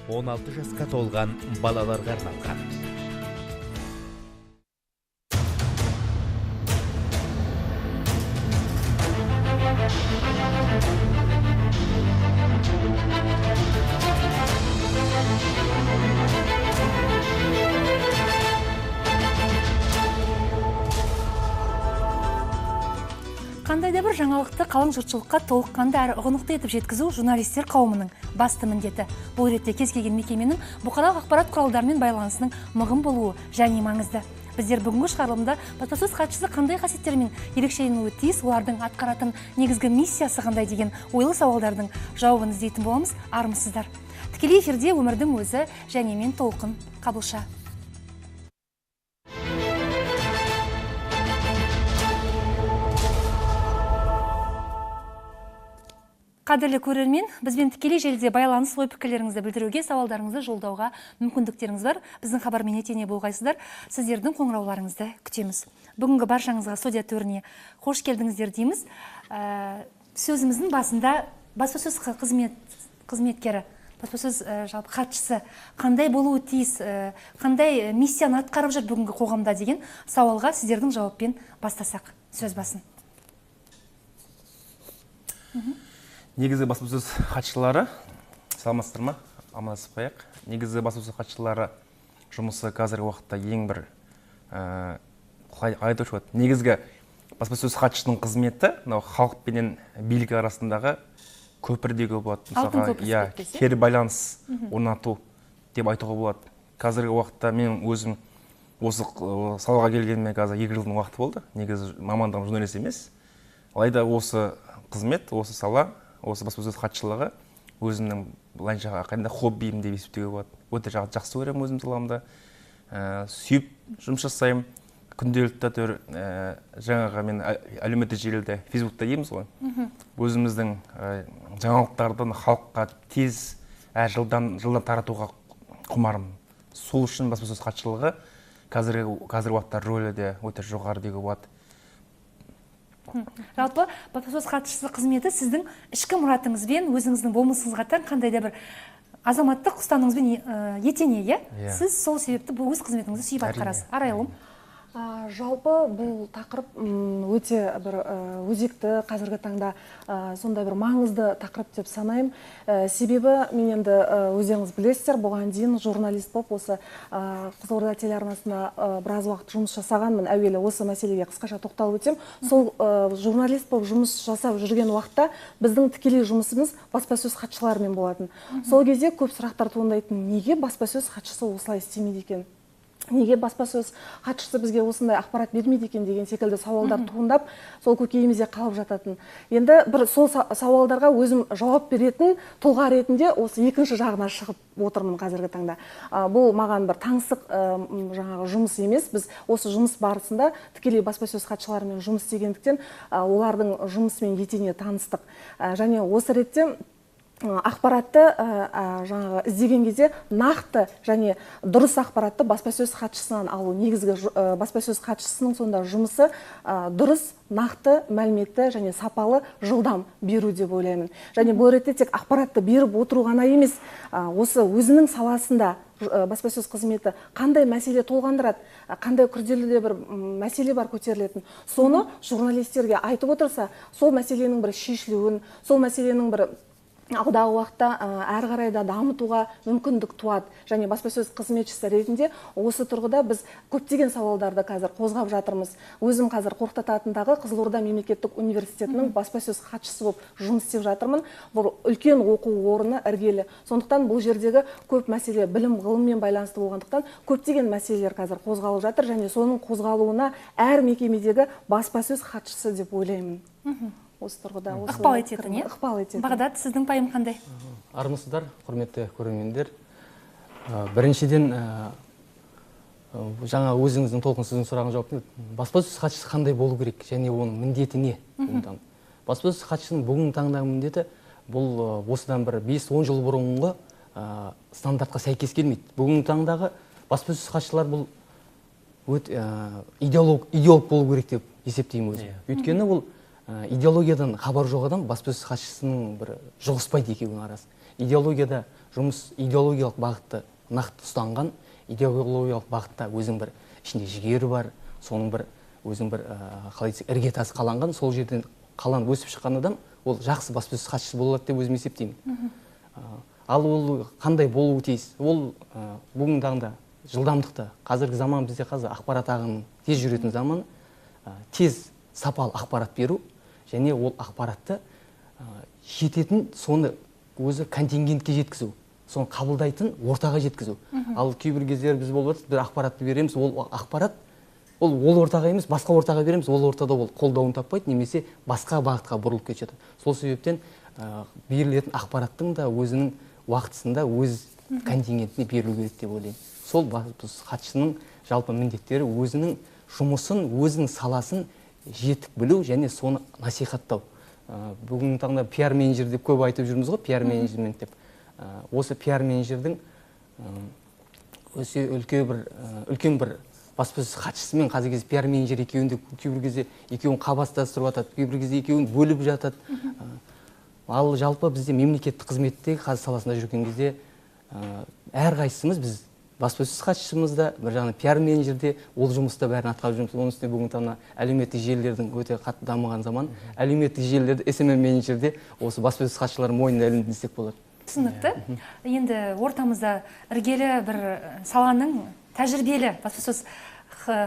16 жасқа толған балаларға арналған. Қандай да бір жаңалықты қалың жұртшылыққа толыққанды әрі ұғынықты етіп жеткізу журналистер қауымының басты міндеті. Бұл ретте кез келген мекеменің бұқаралық ақпарат құралдарымен байланысының мығым болуы және маңызды. Біздер бүгінгі шығарылымда баспасөз хатшысы қандай қасиеттермен ерекшеленуі тиіс, олардың атқаратын негізгі миссиясы қандай деген ойлы сауалдардың жауабын іздейтін боламыз. Армысыздар. Тікелей эфирде өмірдің өзі және мен Толқын Қабылша. Қадірлі көрермен, бізбен тікелей желіде байланыс, ой пікірлеріңізді білдіруге, сауалдарыңызды жолдауға мүмкіндіктеріңіз бар. Біздің хабармен етене болғайсыздар. Сіздердің қоңырауларыңызды күтеміз. Бүгінгі баршаңызға студия төріне қош келдіңіздер дейміз. Сөзіміздің басында баспасөз қызметкері, баспасөз жалпы хатшысы қандай болуы тиіс, қандай миссияны атқарып жүр бүгінгі қоғамда деген сауалға сіздердің жауаппен бастасақ. Сөз басын. Негізі баспасөз хатшылары, саламатсыздар ма, амандасып қояйық. Негізі баспасөз хатшылары жұмысы қазіргі уақытта ең бір қалай айтушы болады. Негізгі баспасөз хатшысының қызметі мынау халық пенен билік арасындағы көпір деуге болады. Мысалға, иә, кері байланыс орнату деп айтуға болады. Қазіргі уақытта мен өзім осы салаға келгеніме қазір 2 жылдың уақыты болды. Негізі мамандығым журналист емес. Алайда осы қызмет, осы сала, осы баспасөз хатшылығы өзімнің былайынша айтқанда хоббиім деп есептеуге болады. Өте жақсы көремін өзім саламды. Сүйіп жұмыс жасаймын. Күнделікті әйтеуір жаңағы мен әлеуметтік желіде, Фейсбукта дейміз ғой. Өзіміздің жаңалықтарды халыққа тез, әр жылдан таратуға құмармын. Сол үшін баспасөз хатшылығы қазіргі уақытта рөлі де өте жоғары деуге болады. Жалпы баспасөз хатшысы қызметі сіздің ішкі мұратыңызбен, өзіңіздің болмысыңызға тән қандай да бір азаматтық ұстанымыңызбен етене, иә? Сіз сол себепті бұл өз қызметіңізді сүйіп атқарасыз. Арайлым. Жалпы бұл тақырып өте бір өзекті, қазіргі таңда сондай бір маңызды тақырып деп санаймын. Себебі мен енді өздеріңіз білесіздер, бұған дейін журналист болып осы Қызылорда телеарнасында біраз уақыт жұмыс жасағанмын. Әуелі осы мәселеге қысқаша тоқталып өтсем, сол журналист болып жұмыс жасап жүрген уақытта біздің тікелей жұмысымыз баспасөз хатшыларымен болатын. Сол кезде көп сұрақтар туындайтын: неге баспасөз хатшысы осылай істемейді екен? Неге баспасөз хатшысы бізге осындай ақпарат бермейді екен деген секілді сауалдар туындап, сол көкейімізде қалып жататын. Енді бір сол сауалдарға өзім жауап беретін тұлға ретінде осы екінші жағына шығып отырмын қазіргі таңда. Бұл маған бір таңсық жаңағы жұмыс емес. Біз осы жұмыс барысында тікелей баспасөз хатшыларымен жұмыс істегендіктен олардың жұмысымен етене таныстық. Және осы ретте ақпаратты жаңағы іздеген кезде нақты және дұрыс ақпаратты баспасөз хатшысынан алу. Негізгі баспасөз хатшысының сонда жұмысы дұрыс, нақты мәліметті және сапалы жылдам беру деп ойлаймын. Және бұл ретте тек ақпаратты беріп отыру ғана емес, осы өзінің саласында баспасөз қызметі қандай мәселе толғандырады, қандай күрделі де бір мәселе бар көтерілетін, соны журналистерге айтып отырса, сол мәселенің бір шешілуін, сол мәселенің бір алдағы уақытта әрі қарай да дамытуға мүмкіндік туады. Және баспасөз қызметшісі ретінде осы тұрғыда біз көптеген сауалдарды қазір қозғап жатырмыз. Өзім қазір Қорқыт ата атындағы Қызылорда мемлекеттік университетінің баспасөз хатшысы болып жұмыс істеп жатырмын. Бұл үлкен оқу орны, іргелі. Сондықтан бұл жердегі көп мәселе білім ғылыммен байланысты болғандықтан көптеген мәселелер қазір қозғалып жатыр және соның қозғалуына әр мекемедегі баспасөз хатшысы деп ойлаймын. Осы тұрғыда ықпал ететін, иә? Ықпал ететін. Бағдат, сіздің пайым қандай? Армысыздар, құрметті көрермендер. Біріншіден, жаңа өзіңіздің Толқын сіздің сұрағыңызға жауап бердім. Баспасөз хатшысы қандай болу керек және оның міндеті не? Баспасөз хатшысының бүгінгі таңдағы міндеті бұл осыдан бір 5-10 жыл бұрынғы стандартқа сәйкес келмейді. Бүгінгі таңдағы баспасөз хатшылар бұл идеолог болу керек деп есептеймін өзім. Өйткені ол идеологиядан хабар жоқ адам баспасөз хатшысының бір жұғыспайды екеуінің арасы. Идеологияда жұмыс, идеологиялық бағытты нақты ұстанған, идеологиялық бағытта өзің бір ішінде жігері бар, соның бір өзің бір қалай десек, іргетасы қаланған, сол жерден қаланып өсіп шыққан адам ол жақсы баспасөз хатшысы бола алады деп өзім есептеймін. Ал ол қандай болуы тиіс? Ол бүгінгі таңда жылдамдықта, қазіргі заман бізде қазір ақпарат ағымының тез жүретін заманы, тез сапалы ақпарат беру және ол ақпаратты жететін, соны өзі контингентке жеткізу, соны қабылдайтын ортаға жеткізу. Ал кейбір кездері біз болып жатыр, бір ақпаратты береміз, ол ақпарат ол ортаға емес, басқа ортаға береміз, ол ортада ол қолдауын таппайды немесе басқа бағытқа бұрылып кетіп жатады. Сол себептен берілетін ақпараттың да өзінің уақытысында өз контингентіне берілу керек деп ойлаймын. Сол хатшының жалпы міндеттері өзінің жұмысын, өзінің саласын жетік білу және соны насихаттау. Бүгінгі таңда пиар менеджер деп көп айтып жүрміз ғой, пиар менеджмент деп. Осы пиар менеджердің өте үлкен бір баспасөз хатшысымен қазіргі кезде пиар менеджер екеуін де кейбір кезде екеуін қабастастырып жатады, кейбір кезде екеуін бөліп жатады. Ал жалпы бізде мемлекеттік қызметте қазір саласында жүрген кезде әрқайсымыз біз баспасөз хатшымыз да, бір жағынан пиар менеджер де ол жұмысты бәрін атқарып жүрміз. Оның үстіне бүгінгі таңда әлеуметтік желілердің өте қатты дамыған заман. Әлеуметтік желілерде SMM менеджер де осы баспасөз хатшылары мойнына ілінді десек болады. Түсінікті. Енді ортамызда іргелі бір саланың тәжірибелі баспасөз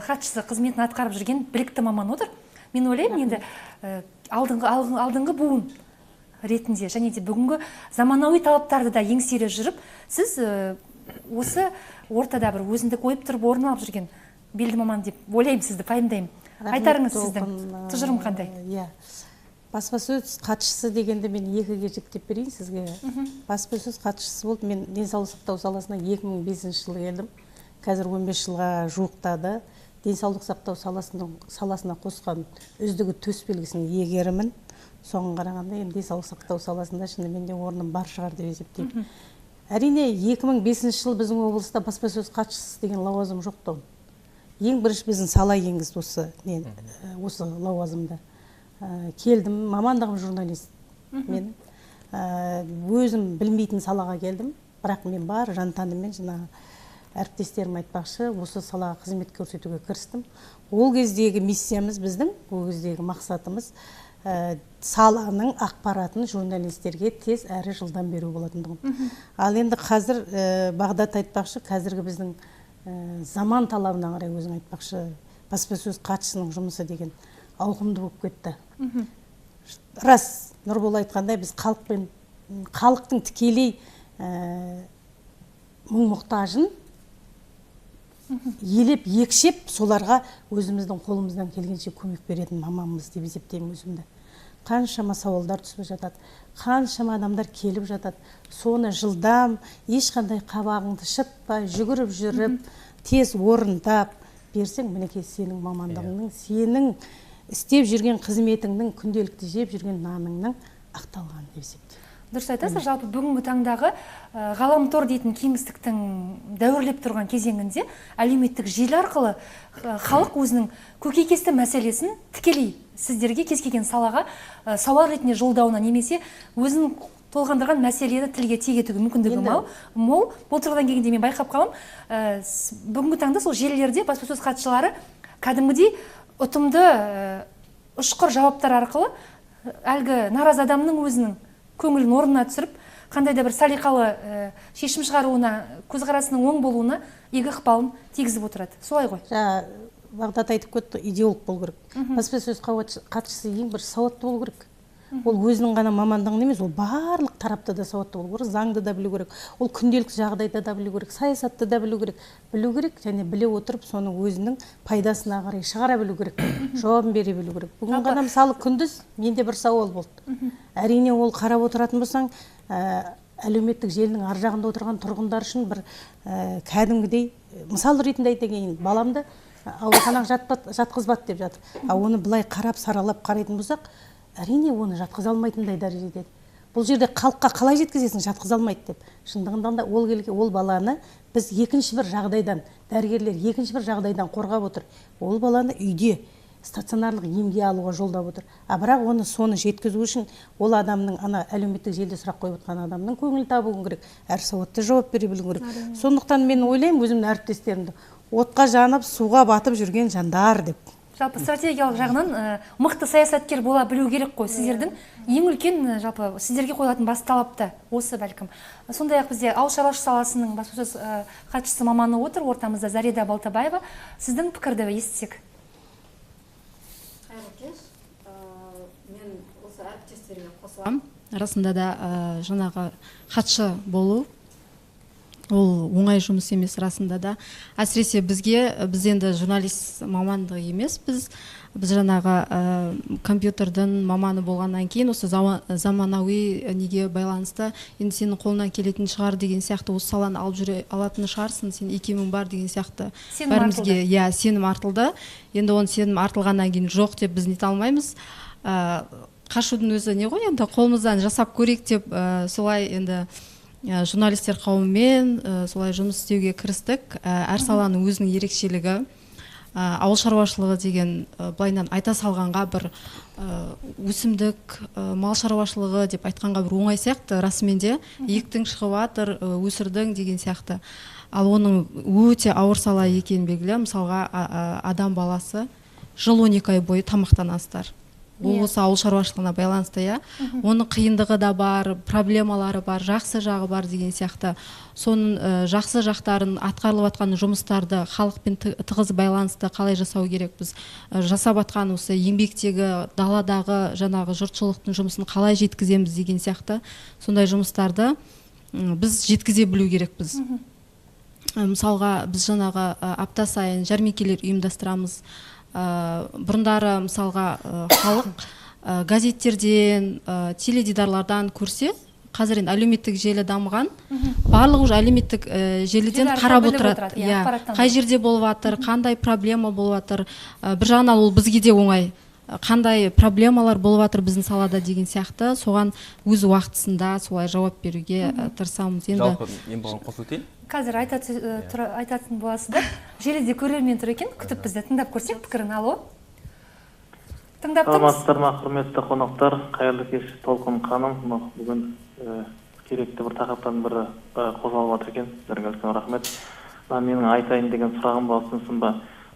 хатшысы қызметін атқарып жүрген білікті маман отыр. Мен ойлаймын, енді алдыңғы буын ретінде және де бүгінгі заманауи талаптарды да еңсере жүріп, сіз осы ортада бір өзіндік ойып тұрып орын алып жүрген белді маман деп ойлаймын, сізді пайымдаймын. Айтарыңыз сіздің тұжырым қандай? Иә. Баспасөз хатшысы дегенде мен екіге жіктеп берейін сізге. Баспасөз хатшысы болып мен денсаулық сақтау саласына 2005 жылы келдім. Қазір 15 жылға жуықтады. Денсаулық сақтау саласына қосқан үздігі төс белгісінің иегерімін. Соған қарағанда енді денсаулық сақтау саласында шынымен де орным бар шығар деп есептеймін. Әрине 2005 жыл біздің облыста баспасөз хатшысы деген лауазым жоқ тұғын. Ең бірінші біздің сала енгізді осы лауазымды. Келдім, мамандығым журналист. Мен өзім білмейтін салаға келдім, бірақ мен бар жан тәніммен жаңағы әріптестерім айтпақшы, осы салаға қызмет көрсетуге кірістім. Ол кездегі миссиямыз біздің, ол кездегі мақсатымыз саланың ақпаратын журналистерге тез әрі жылдам беру болатындығын. Ал енді қазір Бағдат айтпақшы, қазіргі біздің заман талабына қарай өзің айтпақшы, баспасөз хатшысының жұмысы деген ауқымды болып кетті. Рас, Нұрбол айтқандай, біз халықтың тікелей мұң-мұқтажын елеп, екшеп, соларға өзіміздің қолымыздан келгенше көмек беретін маманбыз деп есептеймін өзімді. Қаншама сауалдар түсіп жатады, қаншама адамдар келіп жатады. Соны жылдам, ешқандай қабағыңды шытпай, жүгіріп жүріп, тез орындап берсең, мінекей сенің мамандығыңның, сенің істеп жүрген қызметіңнің, күнделікті жеп жүрген наныңның ақталғаны деп есептеймін. Дұрыс айтасыз, жалпы бүгінгі таңдағы ғаламтор дейтін кеңістіктің дәуірлеп тұрған кезеңінде әлеуметтік желі арқылы халық өзінің көкейкесті мәселесін тікелей сіздерге кез келген салаға сауал ретінде жолдауына немесе өзін толғандырған мәселені тілге тиек етуге мүмкіндігі мол. Бұл тұрғыдан келгенде мен байқап қалам, бүгінгі таңда сол желілерде баспасөз хатшылары кәдімгідей ұтымды ұшқыр жауаптар арқылы әлгі наразы адамның өзінің көңілін орнына түсіріп, қандай да бір салиқалы шешім шығаруына, көзқарасының оң болуына игі ықпалын тигізіп отырады. Солай ғой? Бағдат айтып кетті, идеолог болу керек. Баспасөз хатшысы ең бір сауатты болу керек. Ол өзінің ғана мамандығын емес, ол барлық тарапта да сауатты болу керек, заңды да білу керек, ол күнделікті жағдайда да білу керек, саясатты да білу керек, білу керек және біле отырып соны өзінің пайдасына қарай шығара білу керек, жауабын бере білу керек. Бүгін ғана мысалы күндіз менде бір сауал болды. Әрине ол қарап отыратын болсаң, әлеуметтік желінің ар жағында отырған тұрғындар үшін бір кәдімгідей мысал ретінде айта кетейін, баламды ауруханаға жатқызбады деп жатыр. А оны былай қарап, саралап қарайтын болсақ, әрине оны жатқыза алмайтындай дәрежеде. Бұл жерде халыққа қалай жеткізесің, жатқыза алмайды деп. Шындығында ол баланы біз екінші бір жағдайдан, дәрігерлер екінші бір жағдайдан қорғап отыр. Ол баланы үйде Стационарлық емге алуға жолдап отыр. А бірақ оны, соны жеткізу үшін ол адамның, ана әлеуметтік желіде сұрақ қойып отқан адамның көңілін табуың керек, әр сауатты жауап бере білуің керек. Сондықтан мен ойлаймын, өзімнің әріптестерімді отқа жанып, суға батып жүрген жандар деп. Жалпы стратегиялық жағынан мықты саясаткер бола білу керек қой. Сіздердің ең үлкен, жалпы сіздерге қойылатын басты талап та осы бәлкім. Сондай ақ бізде ауыл шаруашылығы саласының баспасөз хатшысы маманы отыр ортамызда, Зарида Балтабаева. Сіздің пікірді естісек. Қайырлы кеш. Мен осы әріптестеріме қосыламын. Расында да, жаңағы хатшы болу ол оңай жұмыс емес расында да. Әсіресе бізге, біз енді журналист мамандығы емес, біз жаңағы компьютердің маманы болғаннан кейін осы заманауи неге байланысты енді сенің қолыңнан келетін шығар деген сияқты, осы саланы алып жүре алатын шығарсың, сен икемің бар деген сияқты. Сенім бәрімізге артылды. Иә, сенім артылды. Енді оны сенім артылғаннан кейін жоқ деп біз нете алмаймыз. Қашудың өзі не ғой енді, қолымыздан жасап көрейік деп, солай енді журналистер қауымымен солай жұмыс істеуге кірістік. Әр саланың өзінің ерекшелігі. Ауыл шаруашылығы деген былайынан айта салғанға бір өсімдік, мал шаруашылығы деп айтқанға бір оңай сияқты, расымен де ектің, шығып жатыр, өсірдің деген сияқты. Ал оның өте ауыр сала екені белгілі. Мысалға, адам баласы жыл 12 ай бойы тамақтанасыздар. Ол осы ауыл шаруашылығына байланысты, иә. Оның қиындығы да бар, проблемалары бар, жақсы жағы бар деген сияқты. Соның жақсы жақтарын, атқарылып жатқан жұмыстарды халықпен тығыз байланысты қалай жасау керекпіз, жасап жатқан осы еңбектегі, даладағы жаңағы жұртшылықтың жұмысын қалай жеткіземіз деген сияқты, сондай жұмыстарды біз жеткізе білу керекпіз. Мысалға, біз жаңағы апта сайын жәрмеңкелер ұйымдастырамыз. Бұрындары мысалға халық газеттерден, теледидарлардан көрсе, қазір енді әлеуметтік желі дамыған, барлығы уже әлеуметтік желіден Желі арқылы қарап біліп отырады. отырады, иә, Иә, ақпараттан. қай жерде болып жатыр, қандай проблема болып жатыр. Бір жағынан ол бізге де оңай, қандай проблемалар болып жатыр біздің салада деген сияқты, соған өз уақытысында солай жауап беруге тырысамыз енді. Жалпы мен бұған қосып өтейін. Қазір айтатын боласыздар. Желіде көрермен тұр екен, күтіп бізді, тыңдап көрсек пікірін. Алло, тыңдап тұрмыз. Саламатсыздар ма, құрметті қонақтар, қайырлы кеш, Толқын ханым. Мынау бүгін керекті бір тақырыптың бірі қозғалып жатыр екен, сіздерге үлкен рахмет. Мына менің айтайын деген сұрағым ба, ұсынысым ба,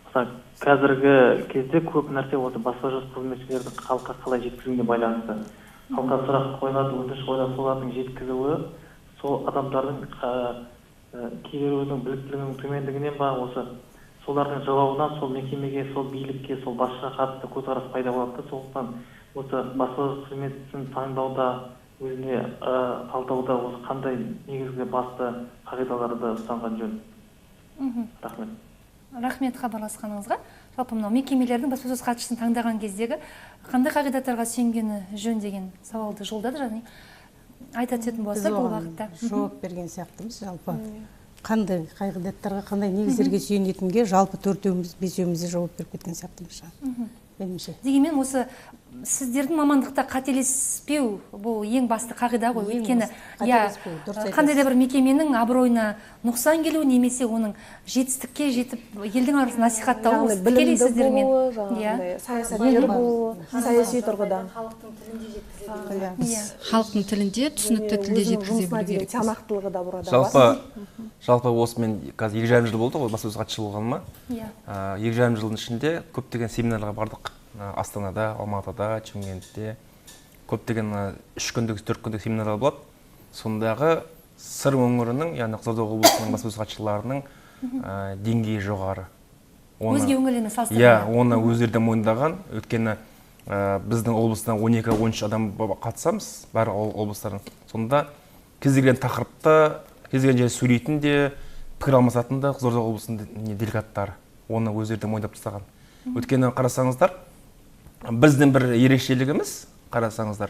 мысалы, қазіргі кезде көп нәрсе осы баспасөз қызметшілердің халыққа қалай жеткізуіне байланысты. Халыққа сұрақ қойылады, өтініш қойылады, солардың жеткізуі сол адамдардың кейбіреуінің біліктілігінің төмендігінен ба, осы солардың жауабынан сол мекемеге, сол билікке, сол басшыға қатысты көзқарас пайда болады да. Сондықтан осы баспасөз қызметін таңдауда, өзіне талдауда осы қандай негізгі басты қағидаларды ұстанған жөн? Рахмет. Рахмет хабарласқаныңызға. Жалпы мынау мекемелердің баспасөз хатшысын таңдаған кездегі қандай қағидаттарға сүйенгені жөн деген сауалды жолдады және айта түсетін Біз боласыздар бұл оған бағытта. жауап берген сияқтымыз. Жалпы қандай қағидаттарға, қандай негіздерге сүйенетінге жалпы төртеуміз, бесеуміз де жауап беріп кеткен сияқтымыз жаңа, меніңше. Дегенмен осы сіздердің мамандықта қателеспеу бұл ең басты қағида ғой. Ең Өйткені басты, иә, қателеспеу, дұрыс қандай да айтасыз. бір мекеменің абыройына нұқсан келу немесе оның жетістікке жетіп елдің арасында насихаттауы Яғни осы тікелей білімді сіздермен. болуы, жаңағындай саясаткер болуы, саяси тұрғыдан. Халықтың тілінде жеткізе Иә. Халықтың тілінде, түсінікті Және тілде өзінің жеткізе жұмысына білу деген керекпіз. тиянақтылығы да burada Жалпы осы мен қазір 2,5 жыл болды ғой баспасөз хатшысы болғаныма. 2,5 жылдың ішінде көптеген семинарларға бардық. Астанада, Алматыда, Шымкентте көптеген 3 күндік, 4 күндік семинарлар болады. Сондағы Сыр өңірінің, яғни Қызылорда облысының баспасөз хатшыларының деңгейі жоғары. Өзге өңірлермен Иә, салыстырғанда. Оны өздері де мойындаған. Өйткені біздің облыстан 12-13 адам қатысамыз, барлық облыстардан. Сонда кез келген тақырыпта, кез келген жерде сөйлейтін де, пікір алмасатын да Қызылорда облысының делегаттары. Оны өздері де мойындап тастаған. Өйткені қарасаңыздар, біздің бір ерекшелігіміз, қарасаңыздар,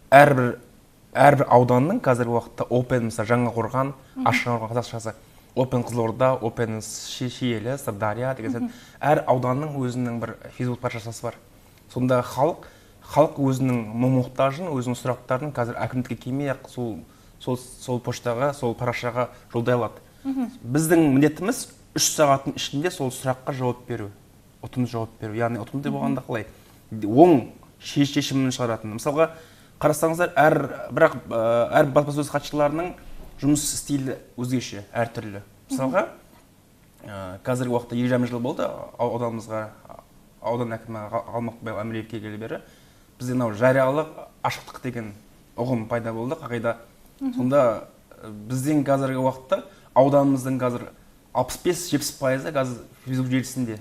әрбір ауданның қазіргі уақытта Open, мысалы, Жаңақорған, Ашқарған қазақшасы, Open Қызылорда, Open Шиелі, Сырдария деген сияқты. Әр ауданның өзінің бір Facebook парақшасы бар. Сонда халық өзінің мұң-мұқтажын, өзінің сұрақтарын қазір әкімдікке келмей ақ сол поштаға, сол парақшаға жолдай алады. Біздің міндетіміз 3 сағаттың ішінде сол сұраққа жауап беру. Ұтымды жауап беру. Яғни ұтымды болғанда қалай? Оң шешімін шығаратын. Мысалға, қарасаңыздар, әр баспасөз хатшыларының жұмыс стилі өзгеше, әртүрлі. Мысалға, қазіргі уақытта 2,5 жыл болды ауданымызға, аудан әкімі Алмақбай Әміреев келгелі бері бізде мынау жариялық, ашықтық деген ұғым пайда болды, қағида. Сонда бізден қазіргі уақытта ауданымыздың қазір 65-70% қазір Facebook желісінде.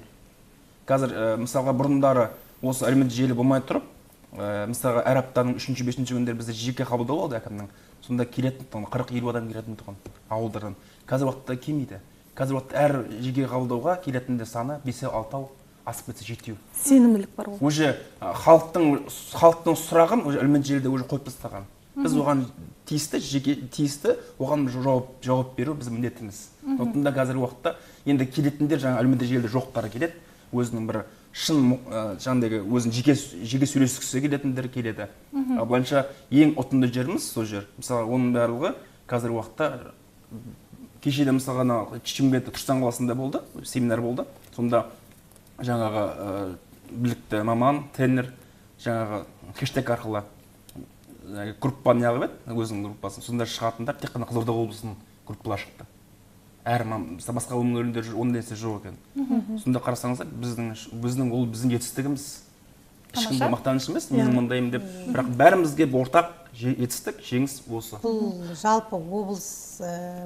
Қазір мысалға бұрындары осы әлеуметтік желі болмай тұрып, мысалға әр аптаның 3-5 күндері бізде жеке қабылдау болды әкімнің. Сонда келетін тұғын, 40-50 адам келетін тұғын ауылдардан. Қазір уақытта келмейді. Қазір уақытта әр жеке қабылдауға келетіндер саны 5-6, асып кетсе 7. Сенімділік бар ғой. Уже халықтың сұрағын уже әлеуметтік желіде уже қойып тастаған. Біз оған тиісті, жеке тиісті, оған жауап беру біздің міндетіміз. Сондықтан да қазіргі уақытта енді келетіндер жаңа әлеуметтік желіде жоқтары келеді, өзінің бір шын жаңағыдай өзін жеке сөйлескісі келетіндер келеді. Ал былайынша ең ұтымды жеріміз сол жер. Мысалы, оның барлығы қазіргі уақытта кеше де мысалға ана Шымкентте Түркістан қаласында болды, семинар болды. Сонда жаңағы білікті маман, тренер жаңағы хэштег арқылы группаны неғып еді, өзінің группасын. Сонда шығатындар тек қана Қызылорда облысының группалары шықты. Әр басқа өңірлерде ондай нәрсе жоқ екен. Сонда қарасаңыздар, біздің ол біздің жетістігіміз. Ешкімге мақтаныш емес, мен мындаймын деп. Бірақ бәрімізге ортақ жетістік, жеңіс осы. Бұл жалпы облыс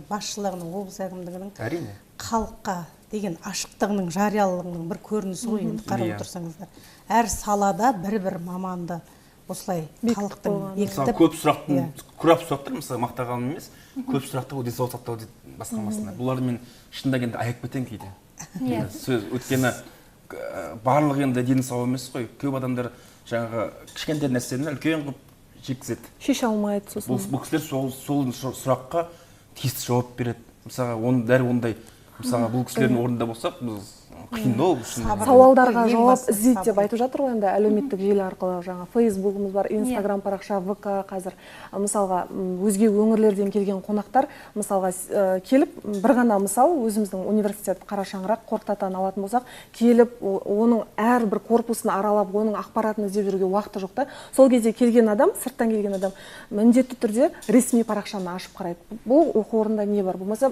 басшылығының, облыс әкімдігінің әрине халыққа деген ашықтығының, жариялылығының бір көрінісі ғой енді қарап отырсаңыздар. Әр салада бір-бір маманды осылай халықтың бекітіп. Көп сұрақтың, көп сұрақтар, мысалы, мақтағаным емес, көп сұрақтар ол денсаулық сақтау басқармасында. Бұларды мен шынында келгенде аяп кетемін кейде. Сөз өйткені барлық енді дені сау емес қой. Көп адамдар жаңағы кішкентай нәрсені үлкен қылып жеткізеді. Шеше алмайды сосын. Бұл кісілер сол сұраққа тиісті жауап береді. Мысалға, оның дәл ондай, мысалға, бұл кісілердің орнында болсақ, біз қиындау үшін. Сауалдарға жауап іздейді деп айтып жатыр ғой енді әлеуметтік желі арқылы, жаңа Фейсбугіміз бар, Инстаграм парақша, ВК қазір. Мысалға, өзге өңірлерден келген қонақтар, мысалға, келіп, бір ғана мысал, өзіміздің университет Қара Шаңырақ Қорқыт атаны алатын болсақ, келіп, оның әрбір корпусын аралап, оның ақпаратын іздеп жүруге уақыты жоқ та. Сол кезде келген адам, сырттан келген адам міндетті түрде ресми парақшаны ашып қарайды. Бұл оқу орнында не бар, болмаса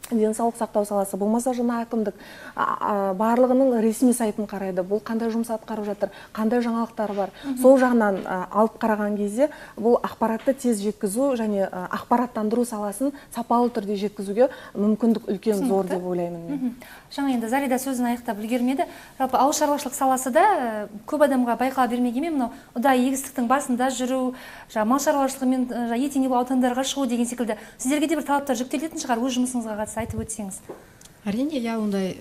денсаулық сақтау саласы, болмаса жаңа әкімдік, барлығының ресми сайтын қарайды. Бұл қандай жұмыс атқарып жатыр, қандай жаңалықтар бар. Сол жағынан алып қараған кезде бұл ақпаратты тез жеткізу және ақпараттандыру саласын сапалы түрде жеткізуге мүмкіндік үлкен зор деп ойлаймын мен. Жаңа енді Зарида сөзін аяқтап үлгермеді. Жалпы ауыл шаруашылық саласы да көп адамға байқала бермегенмен, мынау ұдайы егістіктің басында жүру, жаңа мал шаруашылығымен етене аудандарға шығу деген секілді сіздерге де бір талаптар жүктелетін шығар, өз жұмысыңызға қатысты айтып өтсеңіз. Әрине, иә, ондай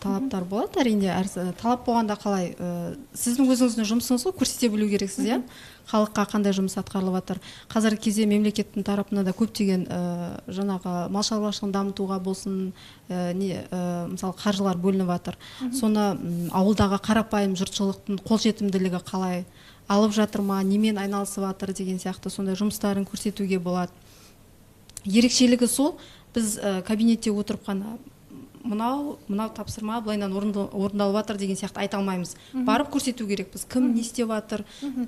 талаптар болады. Әрине, талап болғанда қалай, сіздің өзіңіздің жұмысыңыз ғой, көрсете білу керексіз, иә? Халыққа қандай жұмыс атқарылып жатыр. Қазіргі кезде мемлекеттің тарапынан да көптеген жаңағы мал шаруашылығын дамытуға болсын, мысалы, қаржылар бөлініп жатыр. Соны ауылдағы қарапайым жұртшылықтың қолжетімділігі қалай алып жатыр ма, немен айналысып жатыр деген сияқты сондай жұмыстарын көрсетуге болады. Ерекшелігі сол, біз кабинетте отырып қана мынау тапсырма былайынан орындалып жатыр деген сияқты айта алмаймыз. Барып көрсету керекпіз, кім не істеп жатыр,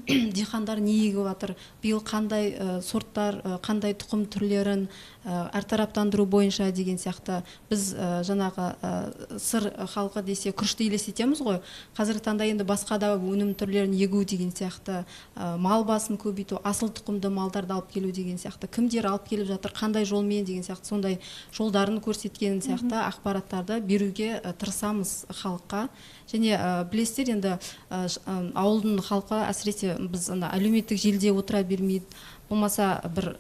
диқандар не егіп жатыр, биыл қандай сорттар, қандай тұқым түрлерін әртараптандыру бойынша деген сияқты. Біз жаңағы Сыр халқы десе күрішті елестетеміз ғой. Қазіргі таңда енді басқа да өнім түрлерін егу деген сияқты, мал басын көбейту, асыл тұқымды малдарды алып келу деген сияқты, кімдер алып келіп жатыр, қандай жолмен деген сияқты, сондай жолдарын көрсеткен сияқты ақпараттарды беруге тырысамыз халыққа. Және білесіздер, енді ауылдың халқы әсіресе біз әлеуметтік желіде отыра бермейді, болмаса бір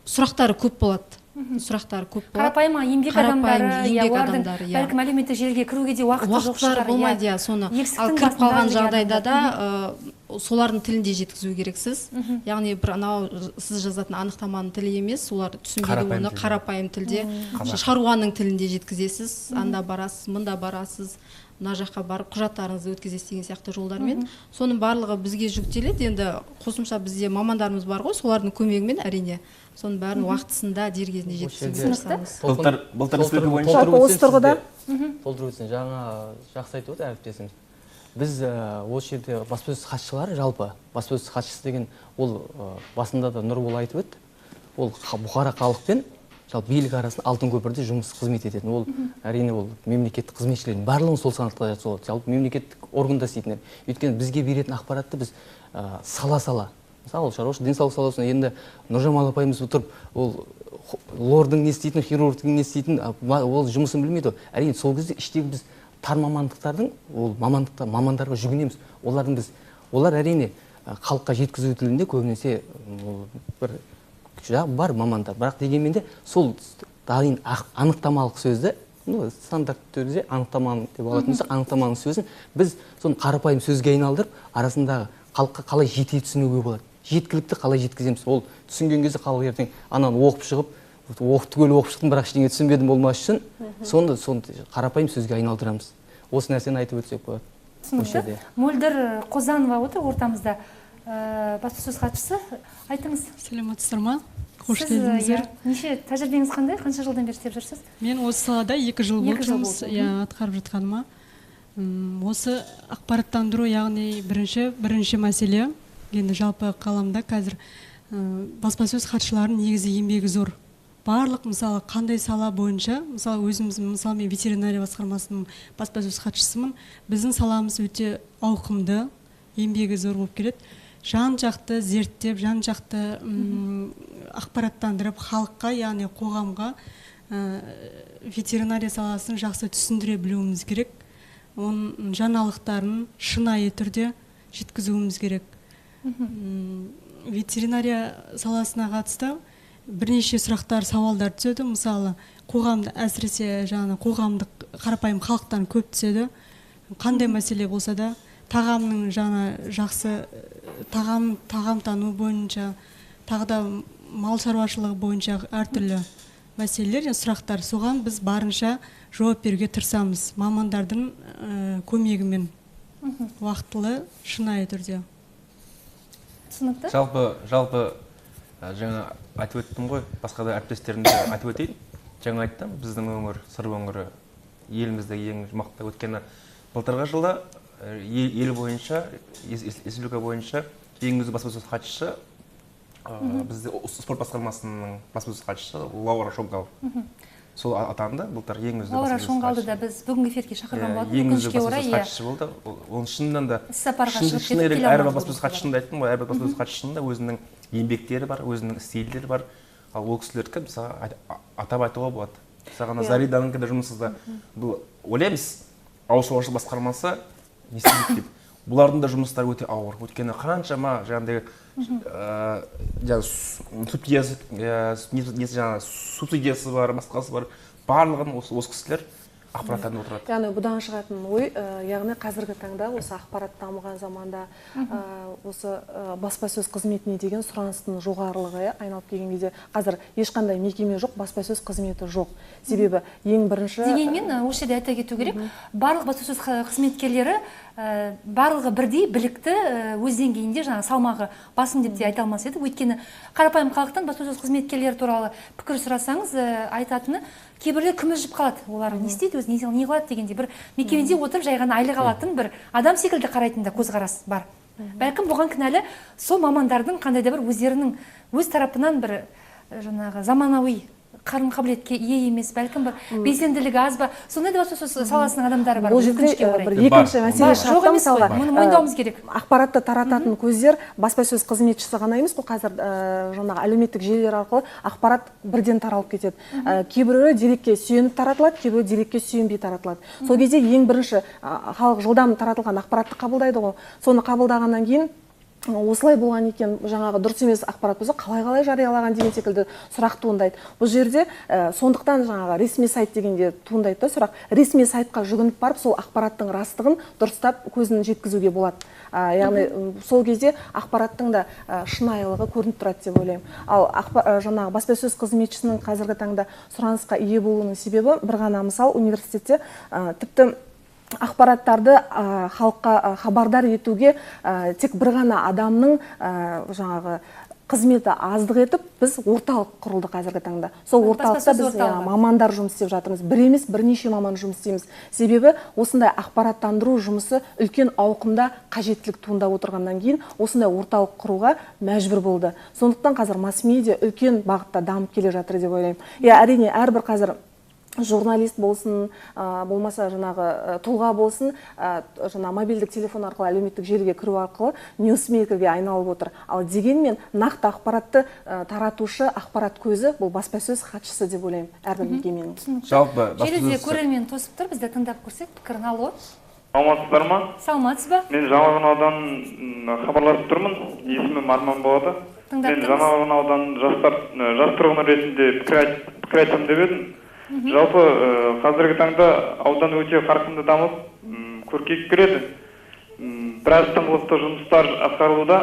сұрақтары көп болады. Сұрақтары көп болады. Қарапайым еңбек адамдары, олардың бәлкім әлеуметтік желіге кіруге де уақыты жоқ шығар. Болмайды, иә, соны. Ал кіріп қалған жағдайда да солардың тілінде жеткізу керексіз. Яғни бір анау сіз жазатын анықтаманың тілі емес, олар түсінбейді оны, қарапайым тілде, шаруаның тілінде жеткізесіз. Анда барасыз, мында барасыз, мына жаққа барып құжаттарыңызды өткізесіз деген сияқты жолдармен. Соның барлығы бізге жүктеледі. Енді қосымша бізде мамандарымыз бар ғой, солардың көмегімен әрине соның бәрін уақытысында дер кезінде жеткізуге тырысамыз. Былтыр республика бойынша осы тұрғыда толтырып өтсең, жаңа жақсы айтып отыр әріптесіміз. Біз осы жерде баспасөз хатшылары, жалпы баспасөз хатшысы деген ол басында да Нұрбол айтып өтті, ол бұқара халық пен жалпы билік арасында алтын көпірде жұмыс қызмет ететін. Ол әрине ол мемлекеттік қызметшілердің барлығын сол санатқа жатқызады, жалпы мемлекеттік органда істейтіндер. Өйткені бізге беретін ақпаратты біз сала-сала, мысалы шаруашылық, денсаулық саласында енді Нұржамал апайымыз отырып, ол лордың не істейтінін, хирургтың не істейтінін, ол жұмысын білмейді. Әрине сол кезде іштегі біз тар мамандықтардың, ол мамандықтар, мамандарға жүгінеміз. Олардың біз, олар әрине халыққа жеткізу тілінде көбінесе бір бар мамандар, бірақ дегенмен де сол дайын анықтамалық сөзді, стандарт түрде анықтаманы деп алатын болсақ, анықтаманың сөзін біз соны қарапайым сөзге айналдырып, арасындағы халыққа қалай жете түсінуге болады, жеткілікті қалай жеткіземіз. Ол түсінген кезде халық ертең ананы оқып шығып, оқып түгел оқып шықтым, бірақ ештеңе түсінбедім болмас үшін, соны қарапайым сөзге айналдырамыз. Осы нәрсені айтып өтсек болады. Түсінікті. Мөлдір Қозанова отыр ортамызда, баспасөз хатшысы. Айтыңыз. Саламатсыздар ма? Қош келдіңіздер. Неше тәжірибеңіз қандай? Қанша жылдан бері істеп жүрсіз? Мен осы салада 2 жыл болды жұмыс атқарып жатқаныма. Осы ақпараттандыру, яғни бірінші мәселе, енді жалпы қаламда қазір баспасөз хатшыларының негізі еңбегі зор. Барлық, мысалы, қандай сала бойынша, мысалы, өзіміз, мысалы, мен ветеринария басқармасының баспасөз хатшысымын. Біздің саламыз өте ауқымды, еңбегі зор болып келеді. Жан-жақты зерттеп, жан-жақты ақпараттандырып, халыққа, яғни қоғамға ветеринария саласын жақсы түсіндіре білуіміз керек. Оның жаңалықтарын шынайы түрде жеткізуіміз керек. Ветеринария саласына қатысты бірнеше сұрақтар, сауалдар түседі. Мысалы, қоғамда, әсіресе жаңа қоғамдық қарапайым халықтан көп түседі. Қандай мәселе болса да, тағамның жаңа жақсы тағамтану бойынша, тағы да мал шаруашылығы бойынша әртүрлі мәселелер, сұрақтар. Соған біз барынша жауап беруге тырысамыз мамандардың көмегімен, уақытылы, шынайы түрде. Түсінікті. Жалпы жаңа айтып өттім ғой, басқа да әріптестерімді айтып өтейін. Жаңа айттым, біздің өңір, Сыр өңірі елімізде ең мықты. Өйткені былтырғы жылда ел бойынша, республика бойынша ең үздік баспасөз хатшысы бізде спорт басқармасының баспасөз хатшысы Лаура Шоңғал. Сол атанды, былтыр ең үздік. Лаура Шоңғалды да біз бүгінгі эфирге шақырған болатын. Ең үздік баспасөз хатшысы болды. Оның шынынан да әрбір баспасөз хатшысында айттым ғой, әрбір баспасөз хатшысында өзінің еңбектері бар, өзінің стильдері бар. Ал ол кісілердікі мысалы атап айтуға болады. Мысалға Зариданікі де жұмысы да, бұл ойлаймыз, ауыл шаруашылық басқармасы не істейді деп. Бұлардың да жұмыстары өте ауыр. Өйткені қаншама жаңағыдай субсидиясы бар, басқасы бар, барлығын осы кісілер ақпараттанып отырады. Яғни бұдан шығатын ой, яғни қазіргі таңда осы ақпарат дамыған заманда осы баспасөз қызметіне деген сұраныстың жоғарылығы айналып келген кезде қазір ешқандай мекеме жоқ, баспасөз қызметі жоқ. Себебі ең бірінші дегенмен осы жерде айта кету керек, барлық баспасөз қызметкерлері барлығы бірдей білікті, өз деңгейінде жаңа салмағы басым деп те айта алмас едік. Өйткені қарапайым халықтан баспасөз қызметкерлері туралы пікір сұрасаңыз, айтатыны кейбіреулер күмілжіп қалады. Олар не істейді, өзі не қылады дегенде бір мекемеде отырып жай ғана айлық алатын бір адам секілді қарайтын да көзқарас бар. Бәлкім бұған кінәлі сол мамандардың қандай да бір өздерінің өз тарапынан бір жаңағы заманауи қарым қабілетке ие емес, бәлкім бір белсенділігі аз ба, сондай да баспасөз саласының адамдары бар. Бұл жерде бір екінші мәселе шығады, мысалға, мұны мойындауымыз керек. Ақпаратты тарататын көздер баспасөз қызметшісі ғана емес қой, қазір жаңағы әлеуметтік желілер арқылы ақпарат бірден таралып кетеді. Кейбіреуі дерекке сүйеніп таратылады, кейбіреуі дерекке сүйенбей таратылады. Сол кезде ең бірінші халық жылдам таратылған ақпаратты қабылдайды ғой. Соны қабылдағаннан кейін осылай болған екен, жаңағы дұрыс емес ақпарат болса, қалай-қалай жариялаған деген секілді сұрақ туындайды. Бұл жерде сондықтан жаңағы ресми сайт дегенде туындайды да сұрақ. Ресми сайтқа жүгініп барып, сол ақпараттың растығын дұрыстап көзін жеткізуге болады. Яғни сол кезде ақпараттың да шынайылығы көрініп тұрады деп ойлаймын. Ал жаңағы баспасөз қызметшісінің қазіргі таңда сұранысқа ие болуының себебі бір ғана мысал, университетте тіпті Ақпараттарды халыққа хабардар етуге тек бір ғана адамның жаңағы қызметі аздық етіп, біз орталық құрылды қазіргі таңда. Сол орталықта біз мамандар жұмыс істеп жатырмыз. Бір емес, бірнеше маман жұмыс істейміз. Себебі осындай ақпараттандыру жұмысы үлкен ауқымда қажеттілік туындап отырғаннан кейін осындай орталық құруға мәжбүр болды. Сондықтан қазір масс-медиа үлкен бағытта дамып келе жатыр деп ойлаймын. Иә, әрине, әрбір қазір журналист болсын, болмаса жаңағы тұлға болсын, жаңа мобильдік телефон арқылы әлеуметтік желіге кіру арқылы ньюсмейкерге айналып отыр. Ал дегенмен нақты ақпаратты таратушы ақпарат көзі бұл баспасөз хатшысы деп ойлаймын әрбір мекеменің. Жалпы желіде көрермен тосып тұр, бізді тыңдап көрсек, пікірін. Алло. Саламатсыздар ма? Саламатсыз ба? Мен Жаңақорған ауданынан хабарласып тұрмын. Есімім Арман болады. Мен Жаңақорған ауданының жас тұрғыны ретінде пікір айтсам деп едім. Жалпы қазіргі таңда аудан өте қарқынды дамып, көркейіп келеді. Біраз тыңғылықты жұмыстар атқарылуда.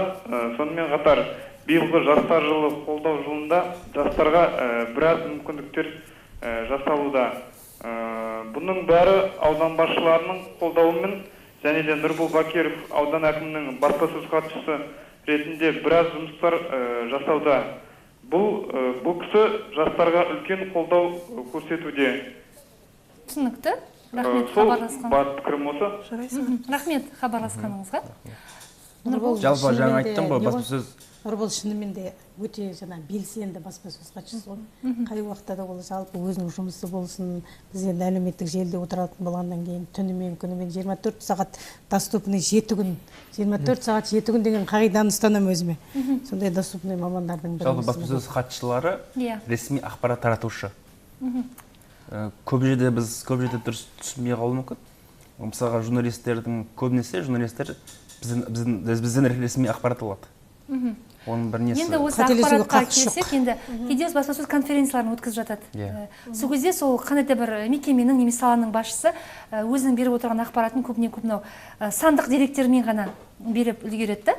Сонымен қатар биылғы жастар жылы қолдау жылында жастарға біраз мүмкіндіктер жасалуда. Бұның бәрі аудан басшыларының қолдауымен және де Нұрбол Бакиров аудан әкімінің баспасөз хатшысы ретінде біраз жұмыстар жасауда. Бұл кісі жастарға үлкен қолдау көрсетуде. Түсінікті. Рахмет хабарласқан. Бар пікірім осы. Рахмет хабарласқаныңызға. Нұрбол, жалпы жаңа айттым ғой, баспасөз. Нұрбол шынымен де өте жаңа белсенді баспасөз хатшысы ғой. Қай уақытта да ол жалпы өзінің жұмысы болсын, біз енді әлеуметтік желіде отыратын болғаннан кейін түнімен күнімен 24 сағат доступный 7 күн, 24 сағат 7 күн деген қағиданы ұстанамын өзіме. Сондай доступный мамандардың бірі. Жалпы баспасөз хатшылары ресми ақпарат таратушы. Көп жерде біз көп жерде дұрыс түсінбей қалуы мүмкін. Мысалға журналистердің көбінесе журналистер бізден ресми ақпарат алады. Оның бір несі. Енді осы ақпаратқа келсек, енді кейде баспасөз конференцияларын өткізіп жатады. Сол кезде сол қандай да бір мекеменің немесе саланың басшысы өзінің беріп отырған ақпаратын көбіне көп мынау сандық деректермен ғана беріп үлгереді.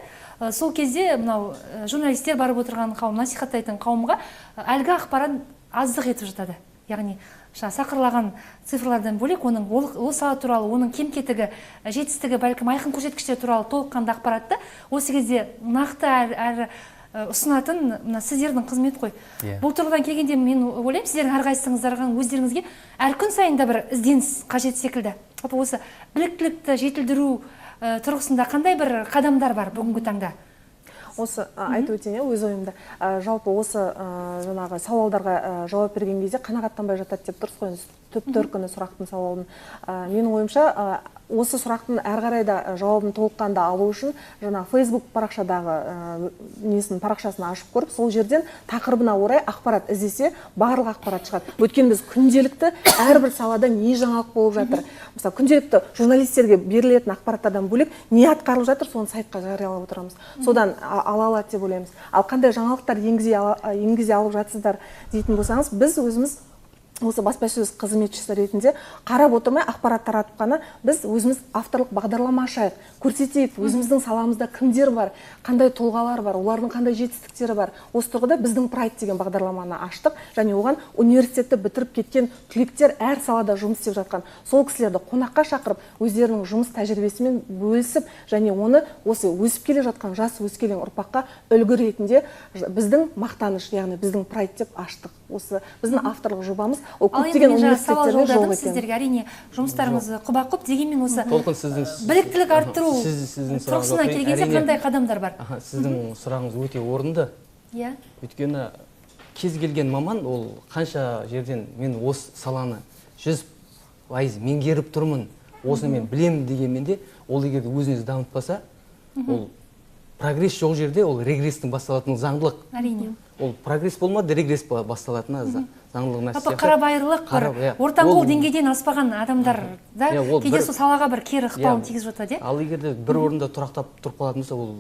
Сол кезде мынау журналистер барып отырған қауым, насихаттайтын қауымға әлгі ақпарат аздық етіп жатады. Яғни сақырлаған цифрлардан бөлек оның ол сала туралы, оның кем-кетігі, жетістігі, бәлкім айқын көрсеткіштер туралы толыққанды ақпаратты осы кезде нақты әрі ұсынатын мына сіздердің қызмет қой. Бұл тұрғыдан келгенде мен ойлаймын, сіздердің әрқайсыңыздарға өздеріңізге әр күн сайын да бір ізденіс қажет секілді. Осы біліктілікті жетілдіру тұрғысында қандай бір қадамдар бар бүгінгі таңда? Осы айтып өтейін, өз ойымды. Жалпы осы жаңағы сауалдарға жауап берген кезде қанағаттанбай жатады деп дұрыс қой, түп төркіні сұрақтың сауалын. Менің ойымша, осы сұрақтың әрі қарай да жауабын толыққанды алу үшін жаңағы Facebook парақшадағы несін парақшасын ашып көріп, сол жерден тақырыбына орай ақпарат іздесе, барлық ақпарат шығады. Өйткені біз күнделікті әрбір салада не жаңалық болып жатыр. Мысалы, күнделікті журналистерге берілетін ақпараттардан бөлек не атқарылып жатыр, соны сайтқа жариялап отырамыз. Содан ала алады деп ойлаймыз. Ал қандай жаңалықтар енгізе алып жатсыздар дейтін болсаңыз, біз өзіміз осы баспасөз қызметшісі ретінде қарап отырмай ақпарат таратып қана біз өзіміз авторлық бағдарлама ашайық, көрсетейік өзіміздің саламызда кімдер бар, қандай тұлғалар бар, олардың қандай жетістіктері бар. Осы тұрғыда біздің Прайд деген бағдарламаны аштық және оған университетті бітіріп кеткен түлектер әр салада жұмыс істеп жатқан сол кісілерді қонаққа шақырып, өздерінің жұмыс тәжірибесімен бөлісіп және оны осы өсіп келе жатқан жас өскелең ұрпаққа үлгі ретінде біздің мақтаныш, яғни біздің Прайд деп аштық. Осы біздің авторлық жобамыз. Ол көптеген университеттерде жоқ екен. Сіздерге әрине жұмыстарыңыз құба-құп, дегенмен осы біліктілік арттыру тұрғысынан келгенде қандай қадамдар бар? Сіздің сұрағыңыз өте орынды. Өйткені кез келген маман ол қанша жерден мен осы саланы 100% меңгеріп тұрмын, осыны мен білемін дегенмен де, ол егер өзін өзі дамытпаса, ол прогресс жоқ жерде ол регресстің басталатыны заңдылық. Әрине. Ол прогресс болмады, регресс басталатыны заңдылық нәрсе. Қарабайырлық бір ортаңқол деңгейден аспаған адамдар да кейде сол салаға бір кері ықпалын тигізіп жатады. Ал егер де бір орында тұрақтап тұрып қалатын болса, ол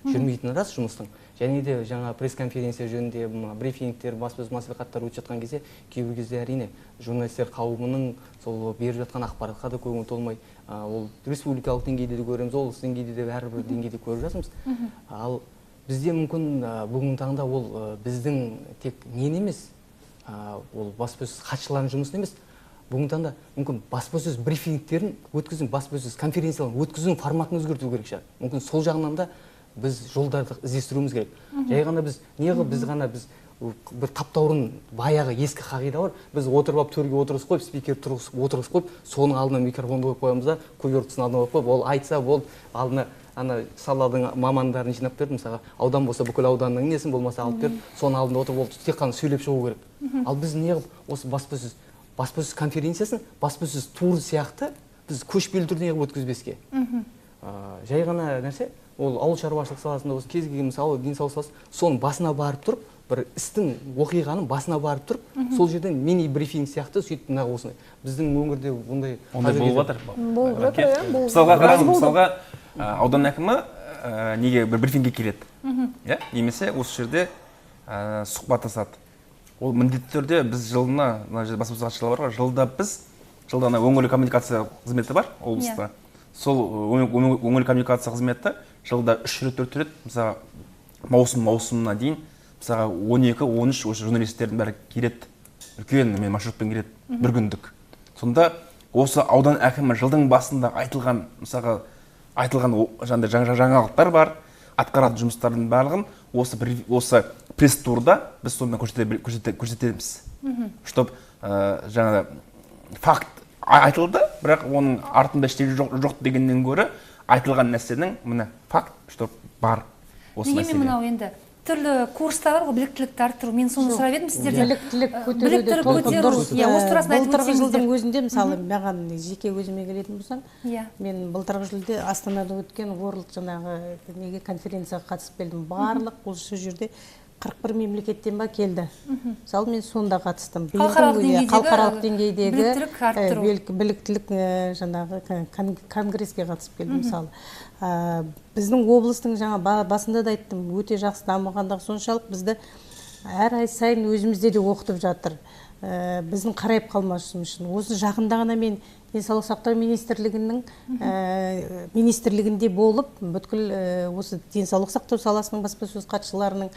жүрмейтіні рас жұмыстың. Және де жаңа пресс-конференция жөнінде брифингтер, баспасөз мәслихаттар өтіп жатқан кезде, кейбір кезде әрине журналистер қауымының сол беріп жатқан ақпаратқа да көңіл толмай, ол республикалық деңгейде де көреміз, облыс деңгейде де әрбір деңгейде көріп жатырмыз. Ал бізде мүмкін бүгінгі таңда ол біздің тек нені емес, ол баспасөз хатшыларының жұмысын емес, Бүгінгі таңда мүмкін баспасөз брифингтерін өткізу, баспасөз конференцияларын өткізудің форматын өзгерту керек шығар. Мүмкін сол жағынан да біз жолдарды іздестіруіміз керек. Жай ғана біз неғып біз ғана біз бір таптаурын баяғы ескі қағида бар, біз отырып алып төрге отырғызып қойып, спикер отырғызып қойып, соның алдына микрофонды қойып қоямыз да, куверткасын алдына қойып қойып, ол айтса болды, алдына ана саладың мамандарын жинап берді, мысалға аудан болса бүкіл ауданның несін болмаса алып беріп, соның алдында отырып ол тек қана сөйлеп шығу керек. Ал біз неғып осы баспасөз конференциясын, баспасөз туры сияқты біз көшпелі түрде неғып өткізбеске? Жай ғана нәрсе, ол ауыл шаруашылық саласында болсын, кез келген мысалы денсаулық саласы, соның басына барып тұрып, бір істің, оқиғаның басына барып тұрып, сол жерден мини брифинг сияқты сөйтіп мына осындай. Біздің өңірде ондай ондай болып жатыр. Болып жатыр, иә. Мысалға қараңыз, мысалға аудан әкімі неге бір брифингке келеді? Иә, немесе осы жерде сұхбаттасады. Ол міндетті түрде біз жылына, мына жерде баспасөз хатшылары бар ғой, жылда біз, жылда ана өңірлік коммуникация қызметі бар облыста. Сол өңірлік коммуникация қызметі жылда 3 рет, 4 рет, мысалы маусым-маусымына дейін, мысалға 12-13 осы журналистердің бәрі келеді. Үлкен мен маршрутпен келеді, бір күндік. Сонда осы аудан әкімі жылдың басында айтылған, мысалға айтылған жаңағыдай жаңалықтар бар, атқаратын жұмыстардың барлығын осы пресс-турда біз сонымен көрсетеміз. Чтоб жаңағы факт айтылды, бірақ оның артында ештеңе жоқ дегеннен гөрі айтылған нәрсенің міне факт, чтоб бар осы мәселе. Неге мынау енді түрлі курстар бар ғой, біліктілікті арттыру. Мен соны сұрап едім сіздерден. Біліктілік көтеруде толқын дұрыс. Былтырғы жылдың өзінде, мысалы, маған жеке өзіме келетін болсаң, мен былтырғы жылда Астанада өткен World жаңағы неге конференцияға қатысып келдім. Барлық осы жерде 41 мемлекеттен ба келді. Мысалы, мен сонда қатыстым. Халықаралық деңгейдегі біліктілік жаңағы конгреске қатысып келдім, мысалы. Біздің облыстың жаңа басында да айттым, өте жақсы дамығандығы соншалық бізді әр ай сайын өзімізде де оқытып жатыр. Біздің қарайып қалмасымыз үшін. Осы жақында ғана мен денсаулық сақтау министрлігінде болып, бүткіл осы денсаулық сақтау саласының баспасөз хатшыларының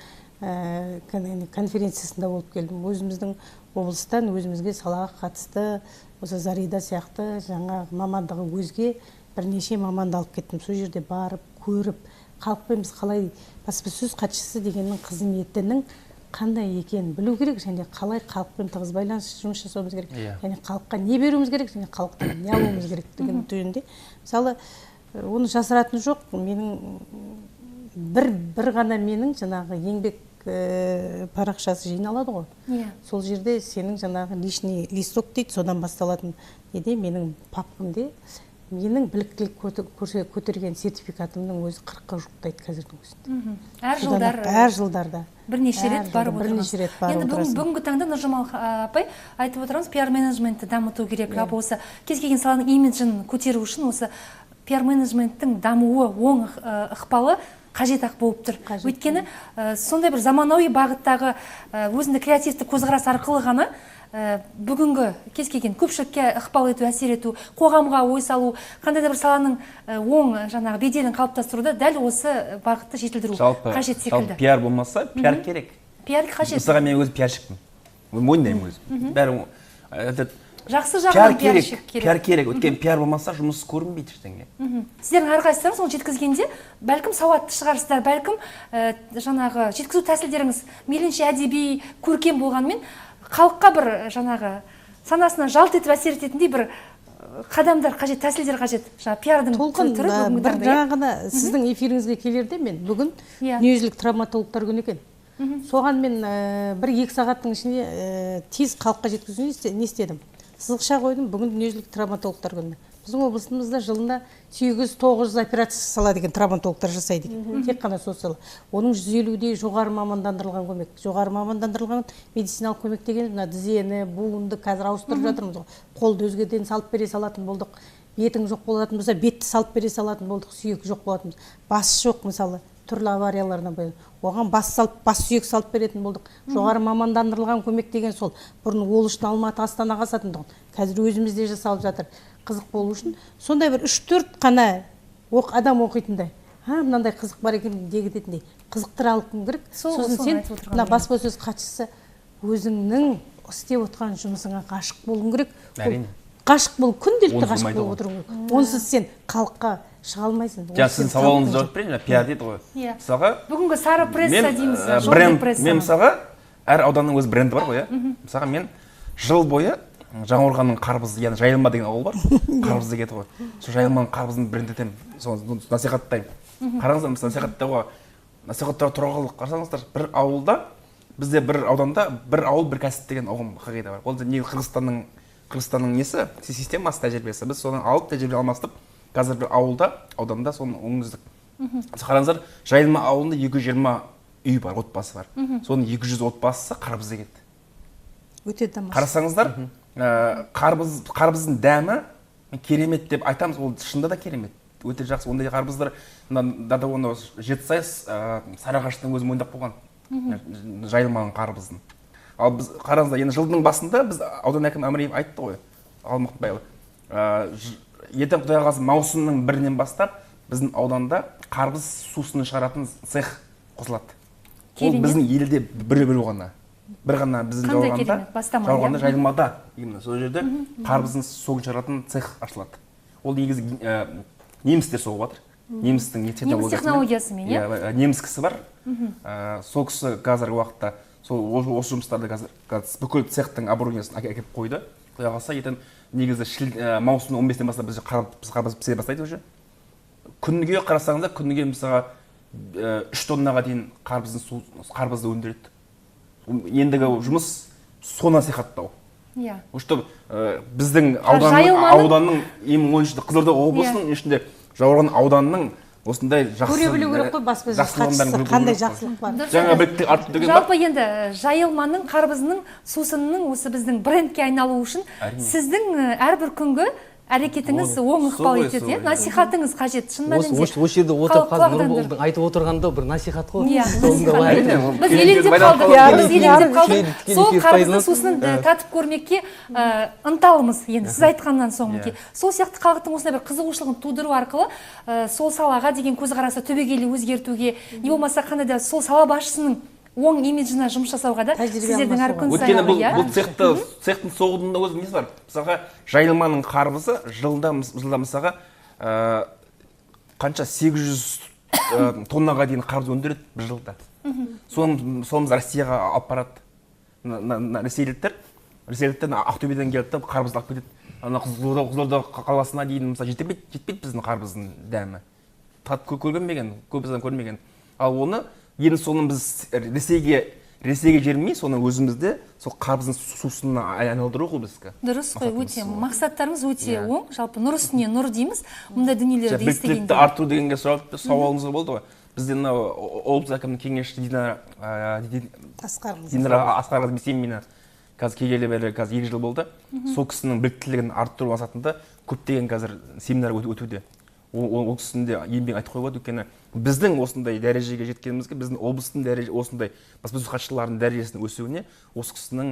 конференциясында болып келдім. Өзіміздің облыстан өзімізге салаға қатысты осы Зарида сияқты жаңа мамандығы өзге бірнеше маманды алып кеттім. Сол жерде барып, көріп, халықпен біз қалай баспасөз хатшысы дегеннің қызметінің қандай екенін білу керек, және қалай халықпен тығыз байланыс жұмыс жасауымыз керек, және халыққа не беруіміз керек, және халықтан не алуымыз керек деген жөнінде. Мысалы, оны жасыратын жоқ, менің бір ғана менің жаңағы еңбек парақшасы жиналады ғой. Сол жерде сенің жаңағы личный листок дейді, содан басталатын неде менің папкамде менің біліктілік көтерген сертификатымның өзі 40-қа жуықтайды қазірдің өзінде. Әр жылдарда бірнеше рет барып отырмыз. Енді бүгінгі таңда Нұржамал апай айтып отырамыз, пиар менеджментті дамыту керек. Жалпы осы кез келген саланың имиджін көтеру үшін осы пиар менеджменттің дамуы, оң ықпалы қажет-ақ болып тұр. Өйткені сондай бір заманауи бағыттағы өзіндік креативті көзқарас арқылы ғана бүгінгі кез келген көпшілікке ықпал ету, әсер ету, қоғамға ой салу, қандай да бір саланың оң жаңағы беделін қалыптастыруда дәл осы бағытты жетілдіру қажет секілді. Жалпы пиар болмаса, пиар керек. Пиар қажет. Мысалға мен өзім пиарщикпін. Мойындаймын өзім. Бәрі айтады. Жақсы жағынан пиарщик керек. Пиар керек. Өйткені пиар болмаса жұмыс көрінбейді ештеңе. Сіздердің әрқайсыларыңыз оны жеткізгенде бәлкім сауатты шығарсыздар, бәлкім жаңағы жеткізу тәсілдеріңіз мейлінше әдеби, көркем болғанымен халыққа бір жаңағы санасына жалт етіп әсер ететіндей бір қадамдар қажет, тәсілдер қажет. Жаңа пиардың түрі бүгінгі таңда. Бір жаңа ғана сіздің эфиріңізге келерде мен бүгін дүниежүзілік травматологтар күні екен. Соған мен 1-2 сағаттың ішінде тез халыққа жеткізу не істедім? Сызықша қойдым, бүгін дүниежүзілік травматологтар күні. Біздің облысымызда жылына 800-900 операция жасалады екен, травматологтар жасайды екен. Тек қана сол сала. Оның 150-дей жоғары мамандандырылған көмек. Жоғары мамандандырылған медициналық көмек деген мына тізені, буынды қазір ауыстырып жатырмыз ғой. Қолды өзгеден салып бере салатын болдық. Бетің жоқ болатын болса, бетті салып бере салатын болдық, сүйек жоқ болатын болса. Бас жоқ мысалы, түрлі авариялардан байланысты. Оған бас салып, бас сүйек салып беретін болдық. Жоғары мамандандырылған көмек деген сол. Бұрын ол үшін Алматы, Астанаға асатын тұғын. Қазір өзімізде жасалып жатыр. Қызық болу үшін сондай бір 3-4 қана адам оқитындай. Мынандай қызық бар екен дегетіндей. Қызықтыра алуың керек. Сосын сен мына баспасөз хатшысы өзіңнің Істеп отқан жұмысыңа ғашық болуың керек. Әрине. Ғашық бол, күнделікті ғашық болып отыру керек. Онсыз сен халыққа шыға алмайсың. Жаңа сіздің сауалыңызға жауап берейін, пиар дейді ғой. Мысалға, бүгінгі сары пресса дейміз, жолды пресса. Мен мысалға, әр ауданның өз бренді бар ғой, иә. Мысалға, мен жыл бойы Жаңақорғанның қарбызы, яғни Жайылма деген ауыл бар, қарбыз деген ғой. Сол Жайылманың қарбызын бренд етемін, соны насихаттаймын. Қараңыздар, мысалы, насихаттауға, насихаттауға тұрғылық қарасаңыздар, бір ауылда, бізде бір ауданда бір ауыл бір кәсіп деген ұғым қағида бар. Ол негізі Қырғызстанның несі, системасы, тәжірибесі. Біз соны алып тәжірибе алмастып, қазір бір ауылда, ауданда соны өңгіздік. Қараңыздар, Жайылма ауылында 220 үй бар, отбасы бар. Соның 200 отбасысы қарбыз егеді. Өте тамаша. Қарасаңыздар, қарбыздың дәмі керемет деп айтамыз, ол шынында да керемет. Өте жақсы. Ондай қарбыздар, оны Жетісай, Сарыағаштың өзі мойындап қойған. Жайылманың қарбызын. Ал біз қараңыздар, енді жылдың басында біз аудан әкімі Әміреев айтты ғой, Алмұқтыбайұлы. Ертең Құдай қаласа маусымның 1-інен бастап біздің ауданда қарбыз сусынын шығаратын цех қосылады. Ол біздің елде бір ғана. Бір ғана біздің Жауғанда, Жайылмада, именно сол жерде қарбыздың согын шығаратын цех ашылады. Ол негізі немістер соғып жатыр. Немістің технологиясымен, иә? Неміс кісі бар. Сол кісі қазіргі уақытта сол осы жұмыстарды қазір бүкіл цехтың оборудованиесін әкеліп қойды. Құдай қаласа, ертең негізі маусымның 15-тен бастап біз қарбыз пісе бастайды уже. Күніге қарасаңыздар, күніге мысалға 3 тоннаға дейін қарбызды өндіреді. Ендігі жұмыс со насихаттау. Иә. Что біздің ауданның, ең ойыншыда Қызылорда облысының ішінде Жауырған ауданының осындай жақсы көре білу керек қой, баспасөз хатшысы қандай жақсылық бар. Жаңа біліктілік артып деген бар. Жалпы енді Жайылманың қарбызының сусынының осы біздің брендке айналуы үшін сіздің әрбір күнгі әрекетіңіз оң ықпал етеді, насихатыңыз қажет. Шын мәнінде. Осы жерде отырып қазір Нұрболдың айтып отырғанда бір насихат қой. Біз елеңдеп қалдық. Біз елеңдеп қалдық. Сол қарбыздың сусынын татып көрмекке ынталымыз енді сіз айтқаннан соң мінекей. Сол сияқты халықтың осындай бір қызығушылығын тудыру арқылы сол салаға деген көзқарасты түбегейлі өзгертуге, не болмаса қандай да сол сала басшысының оң имиджіне жұмыс жасауға да сіздердің әр күн сайын. Өйткені бұл цехтың соғудың да өзінің несі бар. Мысалға, Жайылманың қарбызы жылда мысалға қанша 800 тоннаға дейін қарбыз өндіреді бір жылда. Соны Россияға алып барады. Ресейліктер Ақтөбеден келді, қарбызды алып кетеді. Ана Қызылорда қаласына дейін мысалы жетпейді біздің қарбыздың дәмі. Тат көргенмеген, көп адам көрмеген. Ал оны енді соны біз Ресейге жібермей, соны өзімізде сол қарбыздың сусынына айналдыру ғой бізге. Дұрыс қой, өте мақсаттарымыз өте оң. Жалпы нұр үстіне нұр дейміз. Мұндай дүниелерді естігенде. Біліктілікті арттыру дегенге сауалыңыз болды ғой. Бізде мынау облыс әкімінің кеңесшісі Динара Асқарқызы Бейсенбина қазір келгелі бері қазір 2 жыл болды. Сол кісінің біліктілігін арттыру мақсатында көптеген қазір семинар өтуде. Ол кісінің де еңбегін айтып қоюға болады, өйткені біздің осындай дәрежеге жеткенімізге, біздің облыстың дәреже осындай баспасөз хатшыларының дәрежесінің өсуіне осы кісінің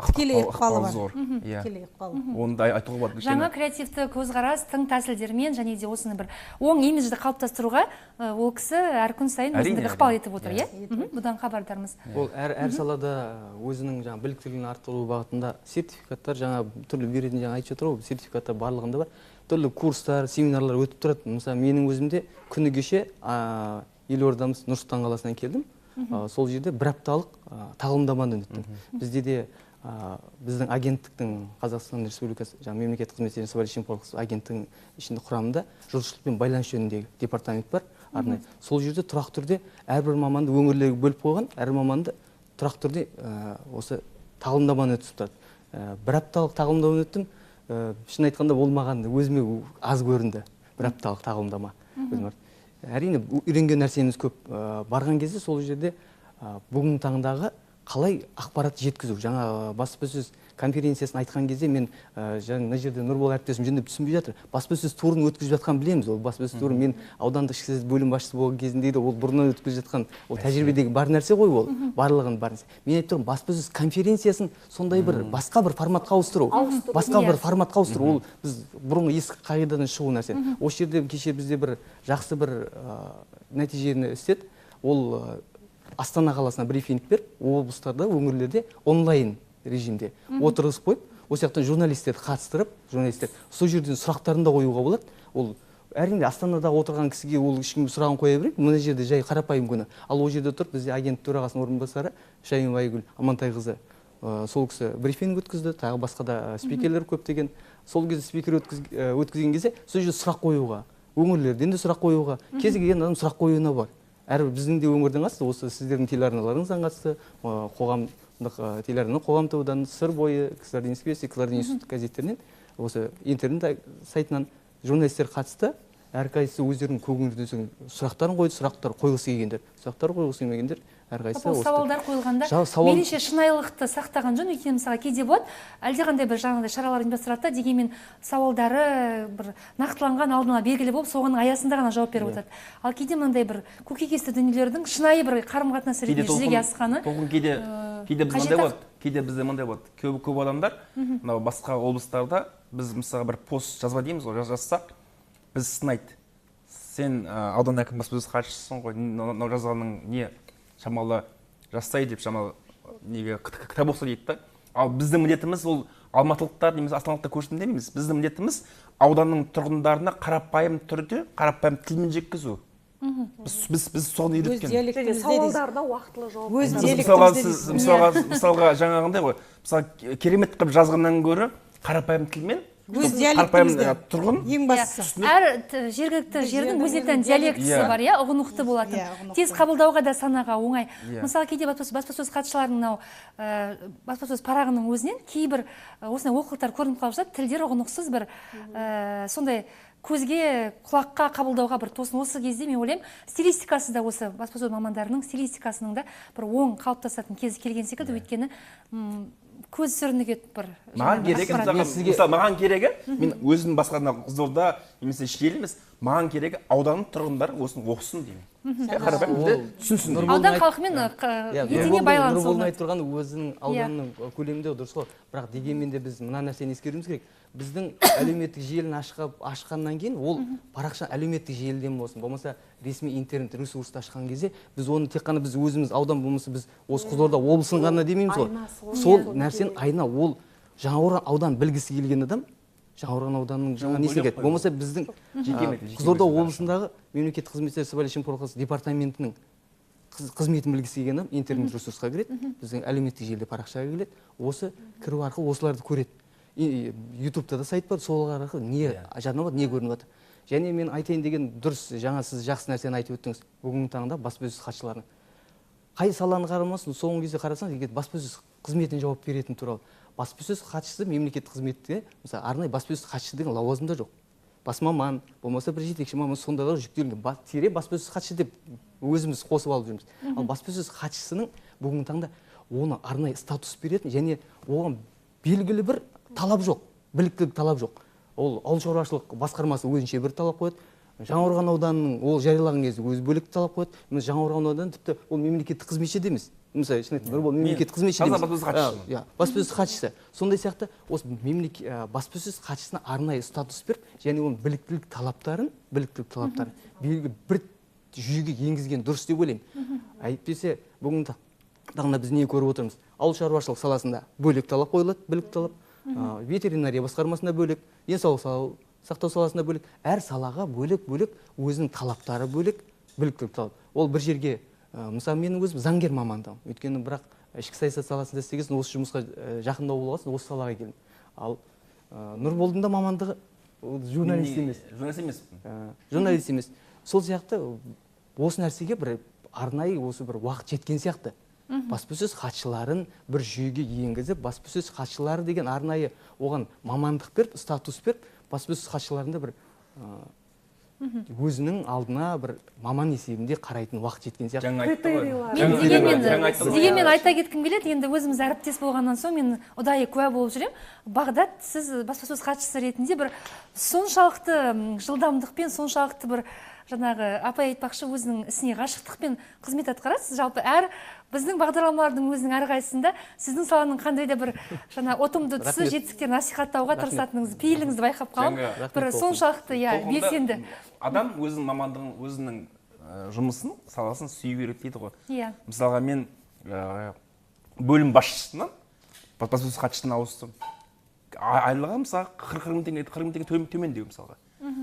тікелей ықпалы бар. Зор. Тікелей ықпалы. Оны да айтуға болады. Жаңа креативті көзқарас, тың тәсілдермен және де осыны бір оң имиджді қалыптастыруға ол кісі әр күн сайын өзіндік ықпал етіп отыр, иә? Бұдан хабардармыз. Ол әр салада өзінің жаңа біліктілігін арттыру бағытында сертификаттар жаңа түрлі беретін, жаңа айтып жатыр ғой, сертификаттар барлығында бар. Түрлі курстар, семинарлар өтіп тұрады. Мысалы, менің өзімде күні кеше елордамыз Нұр-Сұлтан қаласынан келдім. Сол жерде бір апталық тағылымдамадан өттім. Бізде де біздің агенттіктің Қазақстан Республикасы жаңа мемлекеттік қызмет және сыбайлас жемқорлық агенттігінің ішінде құрамында жұртшылықпен байланыс жөніндегі департамент бар арнайы. Сол жерде тұрақты түрде әрбір маманды өңірлерге бөліп қойған, әр маманды тұрақты түрде осы тағылымдаманы өткізіп тұрады. Бір апталық тағылымдаманы өттім. Шын айтқанда ол маған өзіме аз көрінді, бір апталық тағылымдама. Әрине, үйренген нәрсеміз көп. Барған кезде сол жерде бүгінгі таңдағы қалай ақпарат жеткізу, жаңа баспасөз конференциясын айтқан кезде мен мына жерде Нұрбол әріптесім жөндеп түсінбей жатыр. Баспасөз турын өткізіп жатқан білеміз. Ол баспасөз туры мен аудандық ішкі саясат бөлім басшысы болған кезінде де ол бұрыннан өткізіп жатқан, ол тәжірибедегі бар нәрсе ғой ол, барлығын бар нәрсе. Мен айтып тұрмын, баспасөз конференциясын сондай бір басқа бір форматқа ауыстыру, басқа бір форматқа ауыстыру, ол біз бұрынғы ескі қағидадан шығу нәрсе. Осы жерде кеше бізде бір жақсы бір нәтижені істеді. Ол Астана қаласына брифинг беріп, облыстарда, өңірлерде онлайн режимде отырғызып қойып, осы жақтан журналистерді қатыстырып, журналистер сол жерден сұрақтарын да қоюға болады. Ол әрине Астанада отырған кісіге ол ешкім сұрағын қоя бермейді, мына жерде жай қарапайым күні. Ал ол жерде тұрып бізде агент төрағасының орынбасары Шайымова Айгүл Амантайқызы, сол кісі брифинг өткізді, тағы басқа да спикерлер көптеген. Сол кезде спикер өткізген кезде сол жерде сұрақ қоюға, өңірлерден де сұрақ қоюға, кез келген адам сұрақ қоюына бар. Әрбір біздің де өңірден қатысты, осы сіздердің телеарналарыңыздан қатысты, қоғамдық телеарна, Қоғам ТВ-дан, Сыр бойы, Кызылординский вестник, Кызылординский газеттерінен, осы интернет сайтынан журналистер қатысты. Әрқайсысы өздерінің көңілдеріне сұрақтарын қойды, сұрақтар қойғысы келгендер, сұрақтар қойғысы келмегендер, әрқайсысы осы сауалдар қойылғанда мейлінше шынайылықты сақтаған жөн. Өйткені мысалға кейде болады, әлдеқандай бір жаңағыдай шаралар ұйымдастырады да, дегенмен сауалдары бір нақтыланған, алдын ала белгілі болып, соның аясында ғана жауап беріп отырады. Ал кейде мынандай бір көкейкесті дүниелердің шынайы бір қарым-қатынас ретінде жүзеге асқаны кейде бізде мындай болады, кейде бізде мындай болады. Көп адамдар мынау басқа облыстарда біз мысалға бір пост жазба дейміз ғой, жазсақ біз сынайды. Сен аудан әкім баспасөз хатшысысың ғой, мынау жазғаның не шамалы жазсай деп, шамалы неге кітап оқыса дейді да. Ал біздің міндетіміз ол алматылықтар немесе астаналықтар көрсін демейміз. Біздің міндетіміз ауданның тұрғындарына қарапайым түрде, қарапайым тілмен жеткізу. Біз соны үйреткен. Сауалдарына уақытылы жауап. Мысалға жаңағындай ғой, мысалы керемет қылып жазғаннан гөрі қарапайым тілмен өз диалектімізде тұрғын ең бастысы. Әр жергілікті жердің өзіне тән диалектісі бар, иә, ұғынықты болатын. Тез қабылдауға да санаға оңай. Мысалы кейде баспасөз хатшыларының мынау баспасөз парағының өзінен кейбір осындай олқылықтар көрініп қалып жатады, тілдер ұғынықсыз бір сондай көзге, құлаққа қабылдауға бір тосын. Осы кезде мен ойлаймын, стилистикасы да осы баспасөз мамандарының стилистикасының да бір оң қалыптасатын кезі келген секілді, өйткені көз сүрінігеді бір. Маған керегі, мысалы, маған керегі, мен өзім басқа Қызылорда немесе Шиелі емес, маған керегі ауданның тұрғындары осыны оқысын деймін. Қарапайым тілде түсінсін. Аудан халқымен етене байланыс. Нұрболдың айтып тұрғаны өзінің ауданының көлемінде дұрыс қой. Бірақ дегенмен де біз мына нәрсені ескеруіміз керек. Біздің әлеуметтік желіні ашқаннан кейін ол парақша әлеуметтік желіден болсын, болмаса ресми интернет ресурсты ашқан кезде біз оны тек қана біз өзіміз аудан болмаса біз осы Қызылорда облысын ғана демейміз ғой. Сол нәрсені айна ол Жаңақорған аудан білгісі келген адам Жаңақорған ауданының жаңа несіне келеді. Болмаса біздің Қызылорда облысындағы мемлекеттік қызметтер сыбайлас жемқорлыққа департаментінің қызметін білгісі келген адам интернет ресурсқа кіреді, біздің әлеуметтік желіде парақшаға келеді, осы кіру арқылы осыларды көреді. Ютубта да сайт бар, сол арқылы не жарнама, не көрініп жатыр. Және мен айтайын деген дұрыс, жаңа сіз жақсы нәрсені айтып өттіңіз. Бүгінгі таңда баспасөз хатшыларының қай саланы қарамасын, соңғы кезде қарасаңыз, егер баспасөз қызметіне жауап беретін туралы, баспасөз хатшысы мемлекеттік қызметте, мысалы, арнайы баспасөз хатшысы деген лауазым да жоқ. Бас маман, болмаса бір жетекші маман, сондайлар жүктелінген. Тире баспасөз хатшы деп өзіміз қосып алып жүрміз. Ал баспасөз хатшысының бүгінгі таңда оны арнайы статус беретін және оған белгілі бір талап жоқ, біліктілік талап жоқ. Ол ауыл шаруашылық басқармасы өзінше бір талап қояды. Жаңақорған ауданының ол жариялаған кезде өзі бөлек талап қояды. Жаңақорған ауданы тіпті ол мемлекеттік қызметші де емес. Мысалы, шын айтайын, Нұрбол мемлекеттік қызметші де емес. Иә, баспасөз хатшысы. Сондай сияқты осы баспасөз хатшысына арнайы статус беріп, және оның біліктілік талаптарын белгілі бір жүйеге енгізген дұрыс деп ойлаймын. Әйтпесе бүгінгі таңда біз не көріп отырмыз? Ауыл шаруашылық саласында бөлек талап қойылады, білік талап. Ветеринария басқармасында бөлек, денсаулық сақтау саласында бөлек, әр салаға бөлек-бөлек өзінің талаптары бөлек, біліктілік талап. Ол бір жерге, мысалы, менің өзім заңгер мамандығым. Өйткені бірақ ішкі саясат саласында істеген соң осы жұмысқа жақындау болған соң осы салаға келдім. Ал Нұрболдың да мамандығы журналист емес. Журналист емес. Журналист емес. Сол сияқты осы нәрсеге бір арнайы осы бір уақыт жеткен сияқты. Баспасөз хатшыларын бір жүйеге енгізіп, баспасөз хатшылары деген арнайы оған мамандық беріп, статус беріп, баспасөз хатшыларында бір өзінің алдына бір маман есебінде қарайтын уақыт жеткен сияқты. Дегенмен айта кеткім келеді, енді өзіміз әріптес болғаннан соң мен ұдайы куә болып жүремін. Бағдат, сіз баспасөз хатшысы ретінде бір соншалықты жылдамдықпен, соншалықты бір жаңағы апай айтпақшы өзінің ісіне ғашықтықпен қызмет атқарасыз. Жалпы әр біздің бағдарламалардың өзінің әрқайсысында сіздің саланың қандай да бір жаңа ұтымды тұсы, жетістіктер насихаттауға тырысатыныңызды, пейіліңізді байқап қалып, бір соншалықты белсенді. Адам өзінің мамандығын, өзінің жұмысын, саласын сүю керек дейді ғой. Иә. Мысалға мен бөлім басшысынан Баспасөз хатшысына ауыстым. Айлығы мысалы 40 мың теңге, 40 мың теңге төмендеу мысалға.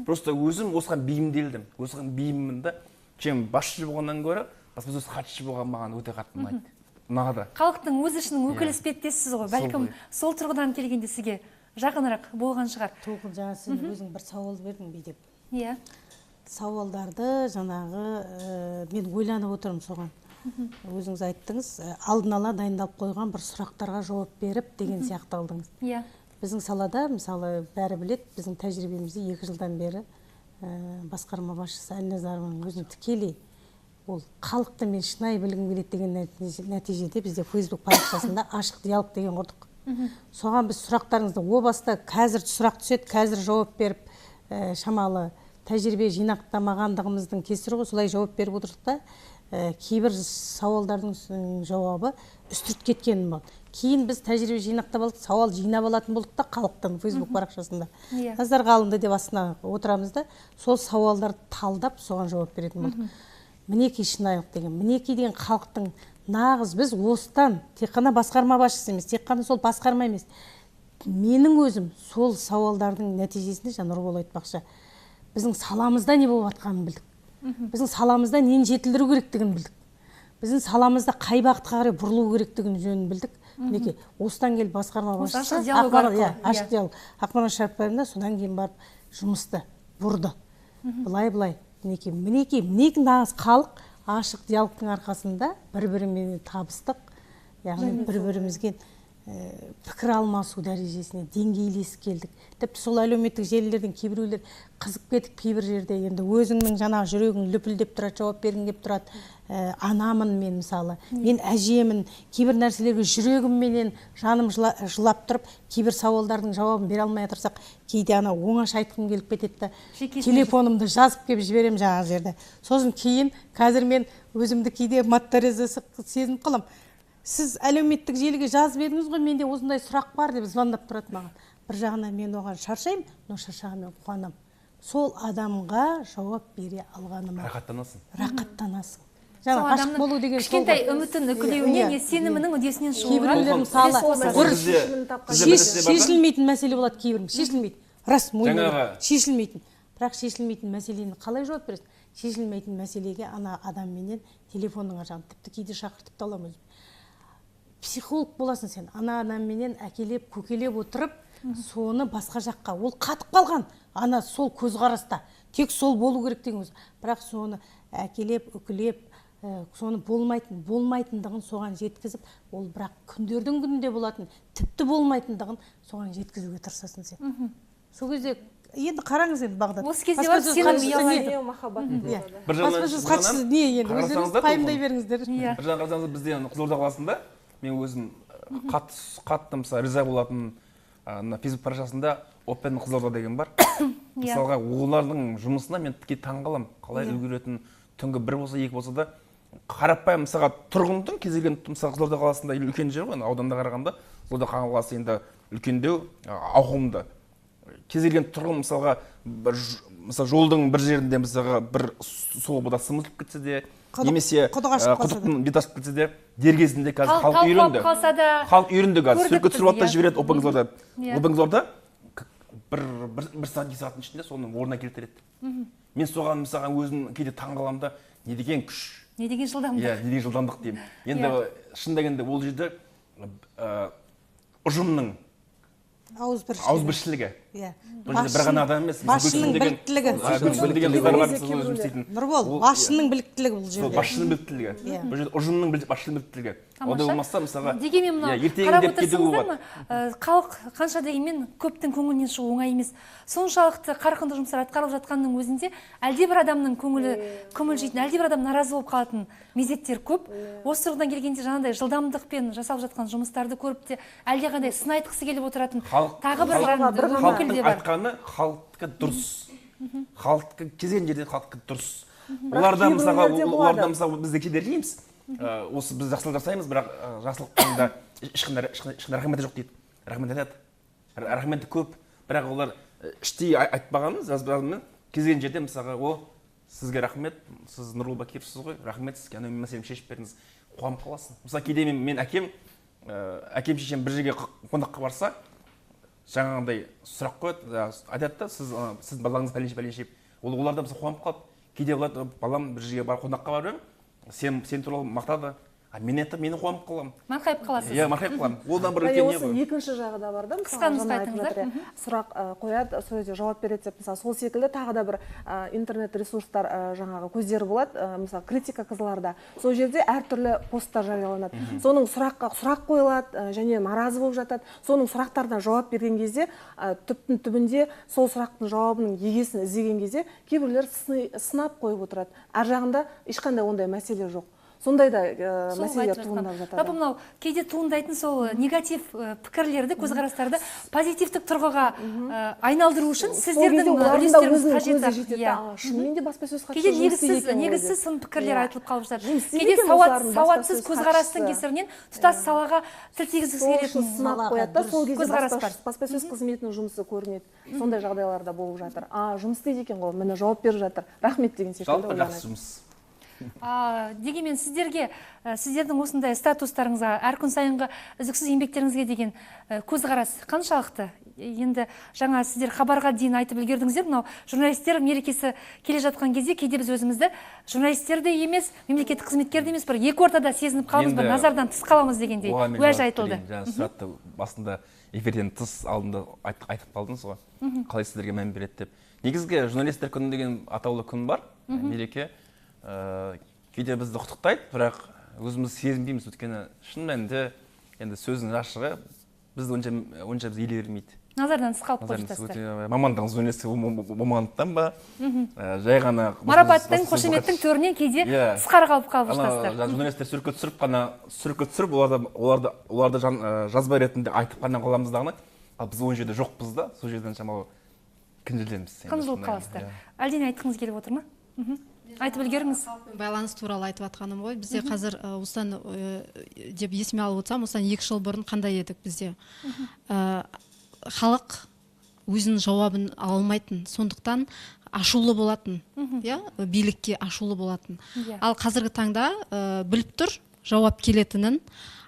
Просто өзім осыған бейімделдім. Осыған бейіммін да. Чем басшы болғаннан гөрі баспасөз хатшы болған маған өте қатты ұнайды. Ұнады. Халықтың өз ішінің өкілі іспеттессіз ғой. Бәлкім сол тұрғыдан келгенде сізге жақынырақ болған шығар. Толқын, жаңа сен өзің бір сауал бердің бе деп. Иә. Сауалдарды жаңағы мен ойланып отырмын соған. Өзіңіз айттыңыз, алдын ала дайындалып қойған бір сұрақтарға жауап беріп деген сияқты алдыңыз. Иә. Біздің салада, мысалы, бәрі біледі, біздің тәжірибемізде 2 жылдан бері басқарма басшысы Әлназарованың өзінің тікелей ол халықты мен шынайы білгім келеді деген нәтижеде бізде Facebook парақшасында ашық диалог деген құрдық. Соған біз сұрақтарыңызды о баста қазір сұрақ түседі, қазір жауап беріп, шамалы тәжірибе жинақтамағандығымыздың кесірі ғой, солай жауап беріп отырдық та, кейбір сауалдардың жауабы үстірт кеткен болды. Кейін біз тәжірибе жинақтап алдық, сауал жинап алатын болдық та халықтан Facebook парақшасында. Назарға алынды деп астына отырамыз да, сол сауалдарды талдап соған жауап беретін болдық. Мінекей шынайылық деген, мінекей деген халықтың нағыз, біз осыдан тек қана басқарма басшысы емес, тек қана сол басқарма емес. Менің өзім сол сауалдардың нәтижесінде, жаңа Нұрбол айтпақшы, біздің саламызда не болып жатқанын білдік. Біздің саламызда нені жетілдіру керектігін білдік. Біздің саламызда қай бағытқа қарай бұрылу керектігін жөнін білдік. Мінекей, осыдан келіп басқарма басшысы ашық диалог Ақмарал Шәріпбаевна содан кейін барып жұмысты бұрды. Былай-былай, мінекей, мінекей, мінекей нағыз халық ашық диалогтың арқасында бір-бірімен табыстық, яғни бір-бірімізге пікір алмасу дәрежесіне деңгейлесіп келдік. Тіпті сол әлеуметтік желілерден кейбіреулер қызып кетіп, кейбір жерде енді өзіңнің жаңағы жүрегің лүпілдеп тұрады, жауап бергің келіп тұрады. Анамын мен мысалы, мен әжемін, кейбір нәрселерге жүрегімменен жаным жылап тұрып, кейбір сауалдардың жауабын бере алмай отырсақ, кейде ана оңаша айтқым келіп кетеді, телефонымды жазып келіп жіберемін жаңағы жерде. Сосын кейін қазір мен өзімді кейде мать Тереза сезініп қаламын. Сіз әлеуметтік желіге жазып едіңіз ғой, менде осындай сұрақ бар деп звондап тұрады маған. Бір жағынан мен оған шаршаймын, но шаршағанмен қуанамын. Сол адамға жауап бере алғаныма. Рақаттанасың. Рақаттанасың. Жаңа ғашық болу деген сол. Кішкентай үмітін үкілеуіне, не сенімінің үдесінен шығуға. Кейбіреулер мысалы шешілмейтін мәселе болады кейбір, шешілмейді. Рас, мойындаймын, шешілмейтін. Бірақ шешілмейтін мәселені қалай жауап бересің? Шешілмейтін мәселеге ана адамменен телефонның ар жағын, тіпті кейде шақыртып та аламын өзім. Психолог боласың сен, ана адамменен әкелеп, көкелеп отырып, соны басқа жаққа, ол қатып қалған, ана сол көзқараста, тек сол болу керек деген көз. Бірақ соны әкелеп, үкілеп, соны болмайтындығын соған жеткізіп, ол бірақ күндердің күнінде болатын, тіпті болмайтындығын соған жеткізуге тырысасың сен. Сол кезде енді қараңыз енді Бағдат. Осы кезде барып сенім ұялайды. Баспасөз хатшысы не енді, өздеріңіз пайымдай беріңіздер. Бір жағынан қарасаңыз, бізде Қызылорда қаласында мен өзім қатты мысалы риза болатын Facebook парақшасында Open Қызылорда деген бар. Мысалға олардың жұмысына мен тіке таңғаламын. Қалай үлгеретін, түнгі 1 болса 2 болса да қарапайым мысалға тұрғындың кез келген мысалы Қызылорда қаласында үлкен жер ғой, ауданда қарағанда Қызылорда қаласы енді үлкендеу, ауқымды. Кез келген тұрғын мысалға мысалы жолдың бір жерінде мысалға бір сол бода сымылып кетсе де, немесе құдықтың бет ашып кетсе де, дер кезінде қазір халық үйренді. Халық үйренді қазір. Суретке түсіріп алады да жібереді Open Қызылорда. Open Қызылорда бір сағат, 2 сағаттың ішінде соны орнына келтіреді. Мен соған мысалға өзім кейде таңғаламын да, не деген күш. Не деген жылдамдық. Иә, не деген жылдамдық деймін. Енді шын дегенде ол жерде ұжымның ауызбіршілігі. Бұл жерде бір ғана адам емес, басшының біліктілігі. Нұрбол, басшының біліктілігі бұл жерде. Басшының біліктілігі. Бұл жерде ұжымның басшының біліктілігі. Ондай болмаса, мысалға, дегенмен мынау қарап отырсаңыздар ма, халық қанша дегенмен көптің көңілінен шығу оңай емес. Соншалықты қарқынды жұмыстар атқарылып жатқанның өзінде әлде бір адамның көңілі күмілжитін, әлде бір адам наразы болып қалатын мезеттер көп. Осы тұрғыдан келгенде жаңағыдай жылдамдықпен жасалып жатқан жұмыстарды көріп те әлдеқандай сын айтқысы келіп отыратын тағы бір өкіл де бар. Айтқаны халықтікі дұрыс. Халықтікі кез келген жерде халықтікі дұрыс. Оларда мысалға, оларда мысалы біз де кейде ренжиміз. Осы біз жақсылық жасаймыз, бірақ жақсылықтың да ешқандай рахметі жоқ дейді. Рахмет айтады. Рахметі көп, бірақ олар іштей айтпағанын жазбағанымен кез келген жерде мысалға, о, сізге рахмет, сіз Нұрбол Бакиевсіз ғой, рахмет сізге, анау мәселемді шешіп бердіңіз, қуанып қаласың. Мысалы кейде мен әкем Әкем шешем бір жерге қонаққа барса, жаңағындай сұрақ қояды, айтады да, сіз балаңыз пәленше пәленше. Олар да қуанып қалады. Кейде олар балам бір жерге барып қонаққа барып едім, сен туралы мақтады. А мен айтам, мені қуанып қаламын. Марқайып қаласыз. Иә, марқайып қаламын. Одан бір үлкен не ғой. Екінші жағы да бар да, мысалы, жаңа айтып жатыр, сұрақ қояды, сол жерде жауап береді деп, мысалы, сол секілді тағы да бір интернет ресурстар жаңағы көздері болады, мысалы, критика қызыларда. Сол жерде әртүрлі посттар жарияланады. Соның сұраққа сұрақ қойылады, және наразы болып жатады. Соның сұрақтарына жауап берген кезде, түптің түбінде сол сұрақтың жауабының егесін іздеген кезде кейбіреулер сынап қойып отырады. Ар жағында ешқандай ондай мәселе жоқ. Сондай да мәселелер туындап жатады. Жалпы мынау кейде туындайтын сол негатив пікірлерді, көзқарастарды позитивтік тұрғыға айналдыру үшін сіздердің үлестеріңіз қажет. Шынымен де баспасөз хатшысы кейде негізсіз сын пікірлер айтылып қалып жатады. Кейде сауатсыз көзқарастың кесірінен тұтас салаға тіл тигізгісі келетін сынап қояды да, сол кезде баспасөз қызметінің жұмысы көрінеді. Сондай жағдайлар да болып жатыр. Жұмыс істейді екен ғой, міне жауап беріп жатыр. Рахмет деген секілді. Жалпы жақсы жұмыс. Дегенмен сіздерге, сіздердің осындай статустарыңызға, әр күн сайынғы үздіксіз еңбектеріңізге деген көзқарас қаншалықты? Енді жаңа сіздер хабарға дейін айтып үлгердіңіздер, мынау журналистер мерекесі келе жатқан кезде кейде біз өзімізді журналистер де емес, мемлекеттік қызметкер де емес, бір екі ортада сезініп қаламыз, бір назардан тыс қаламыз дегендей уәж айтылды. Жаңа сұрақты басында эфирден тыс алдында айтып қалдыңыз ғой, қалай сіздерге мән береді деп. Негізгі журналистер күні деген атаулы күн бар, мереке. Кейде бізді құттықтайды, бірақ өзіміз сезінбейміз, өйткені шын мәнінде енді сөздің ашығы бізді онша біз елей бермейді. Назардан тыс қалып қойып жатасыздар. Мамандығымыз журналист болмағандықтан ба, жай ғана марапаттың, қошеметтің төрінен кейде тысқары қалып жатасыздар. Журналистер суретке түсіріп қана, суретке түсіріп, оларды жазба ретінде айтып қана қаламыз дағыны, ал біз ол жерде жоқпыз да, сол жерден шамалы кінжілеміз. Қынжылып қаласыздар. Әлдене айтқыңыз келіп отыр ма? Айтып үлгеріңіз. Байланыс туралы айтып жатқаным ғой. Бізде қазір осыдан деп есіме алып отырсам, осыдан 2 жыл бұрын қандай едік бізде? Халық өзінің жауабын ала алмайтын, сондықтан ашулы болатын, билікке ашулы болатын. Ал қазіргі таңда біліп тұр жауап келетінін.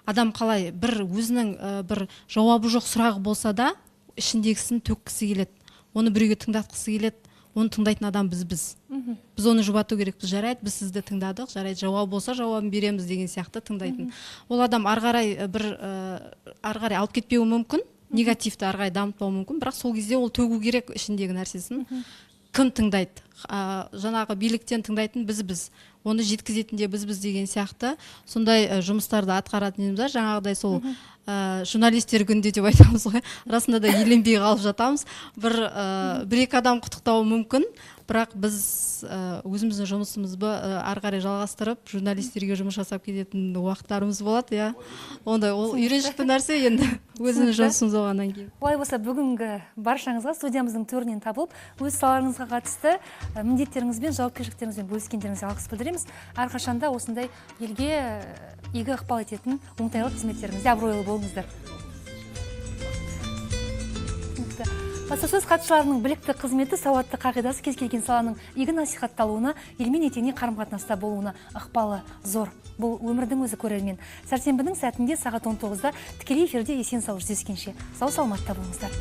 Адам қалай бір өзінің бір жауабы жоқ сұрағы болса да, ішіндегісін төккісі келеді, оны біреуге тыңдатқысы келеді. Оны тыңдайтын адам бізбіз. Біз оны жұбату керекпіз. Жарайды, біз сізді тыңдадық, жарайды, жауап болса жауабын береміз деген сияқты тыңдайтын. Ол адам ары қарай бір ары қарай алып кетпеуі мүмкін, негативті ары қарай дамытпауы мүмкін, бірақ сол кезде ол төгу керек ішіндегі нәрсесін. Кім тыңдайды? Жаңағы биліктен тыңдайтын бізбіз. Оны жеткізетін де бізбіз деген сияқты. Сондай жұмыстарды атқаратын едіміз. Жаңағыдай сол журналистер күнде деп айтамыз ғой. Расында да еленбей қалып жатамыз. Бір екі адам құттықтауы мүмкін, бірақ біз өзіміздің жұмысымызды ары қарай жалғастырып, журналистерге жұмыс жасап кететін уақыттарымыз болады, иә. Ондай ол үйреншікті нәрсе енді өзіміздің жұмысымыз болғаннан кейін. Олай болса, бүгінгі баршаңызға студиямыздың төрінен табылып, өз салаларыңызға қатысты міндеттеріңізбен, жауапкершіліктеріңізбен бөліскендеріңізге алғыс білдіреміз. Әрқашанда осындай елге игі ықпал ететін оңтайлы қызметтеріңізде абыройлы болыңыздар. Баспасөз хатшыларының білікті қызметі, сауатты қағидасы кез келген саланың игі насихатталуына, елмен етене қарым-қатынаста болуына ықпалы зор. Бұл өмірдің өзі көрермен. Сәрсенбінің сәтінде сағат 19-да тікелей эфирде есен сау жүздескенше. Сау саламатта болыңыздар.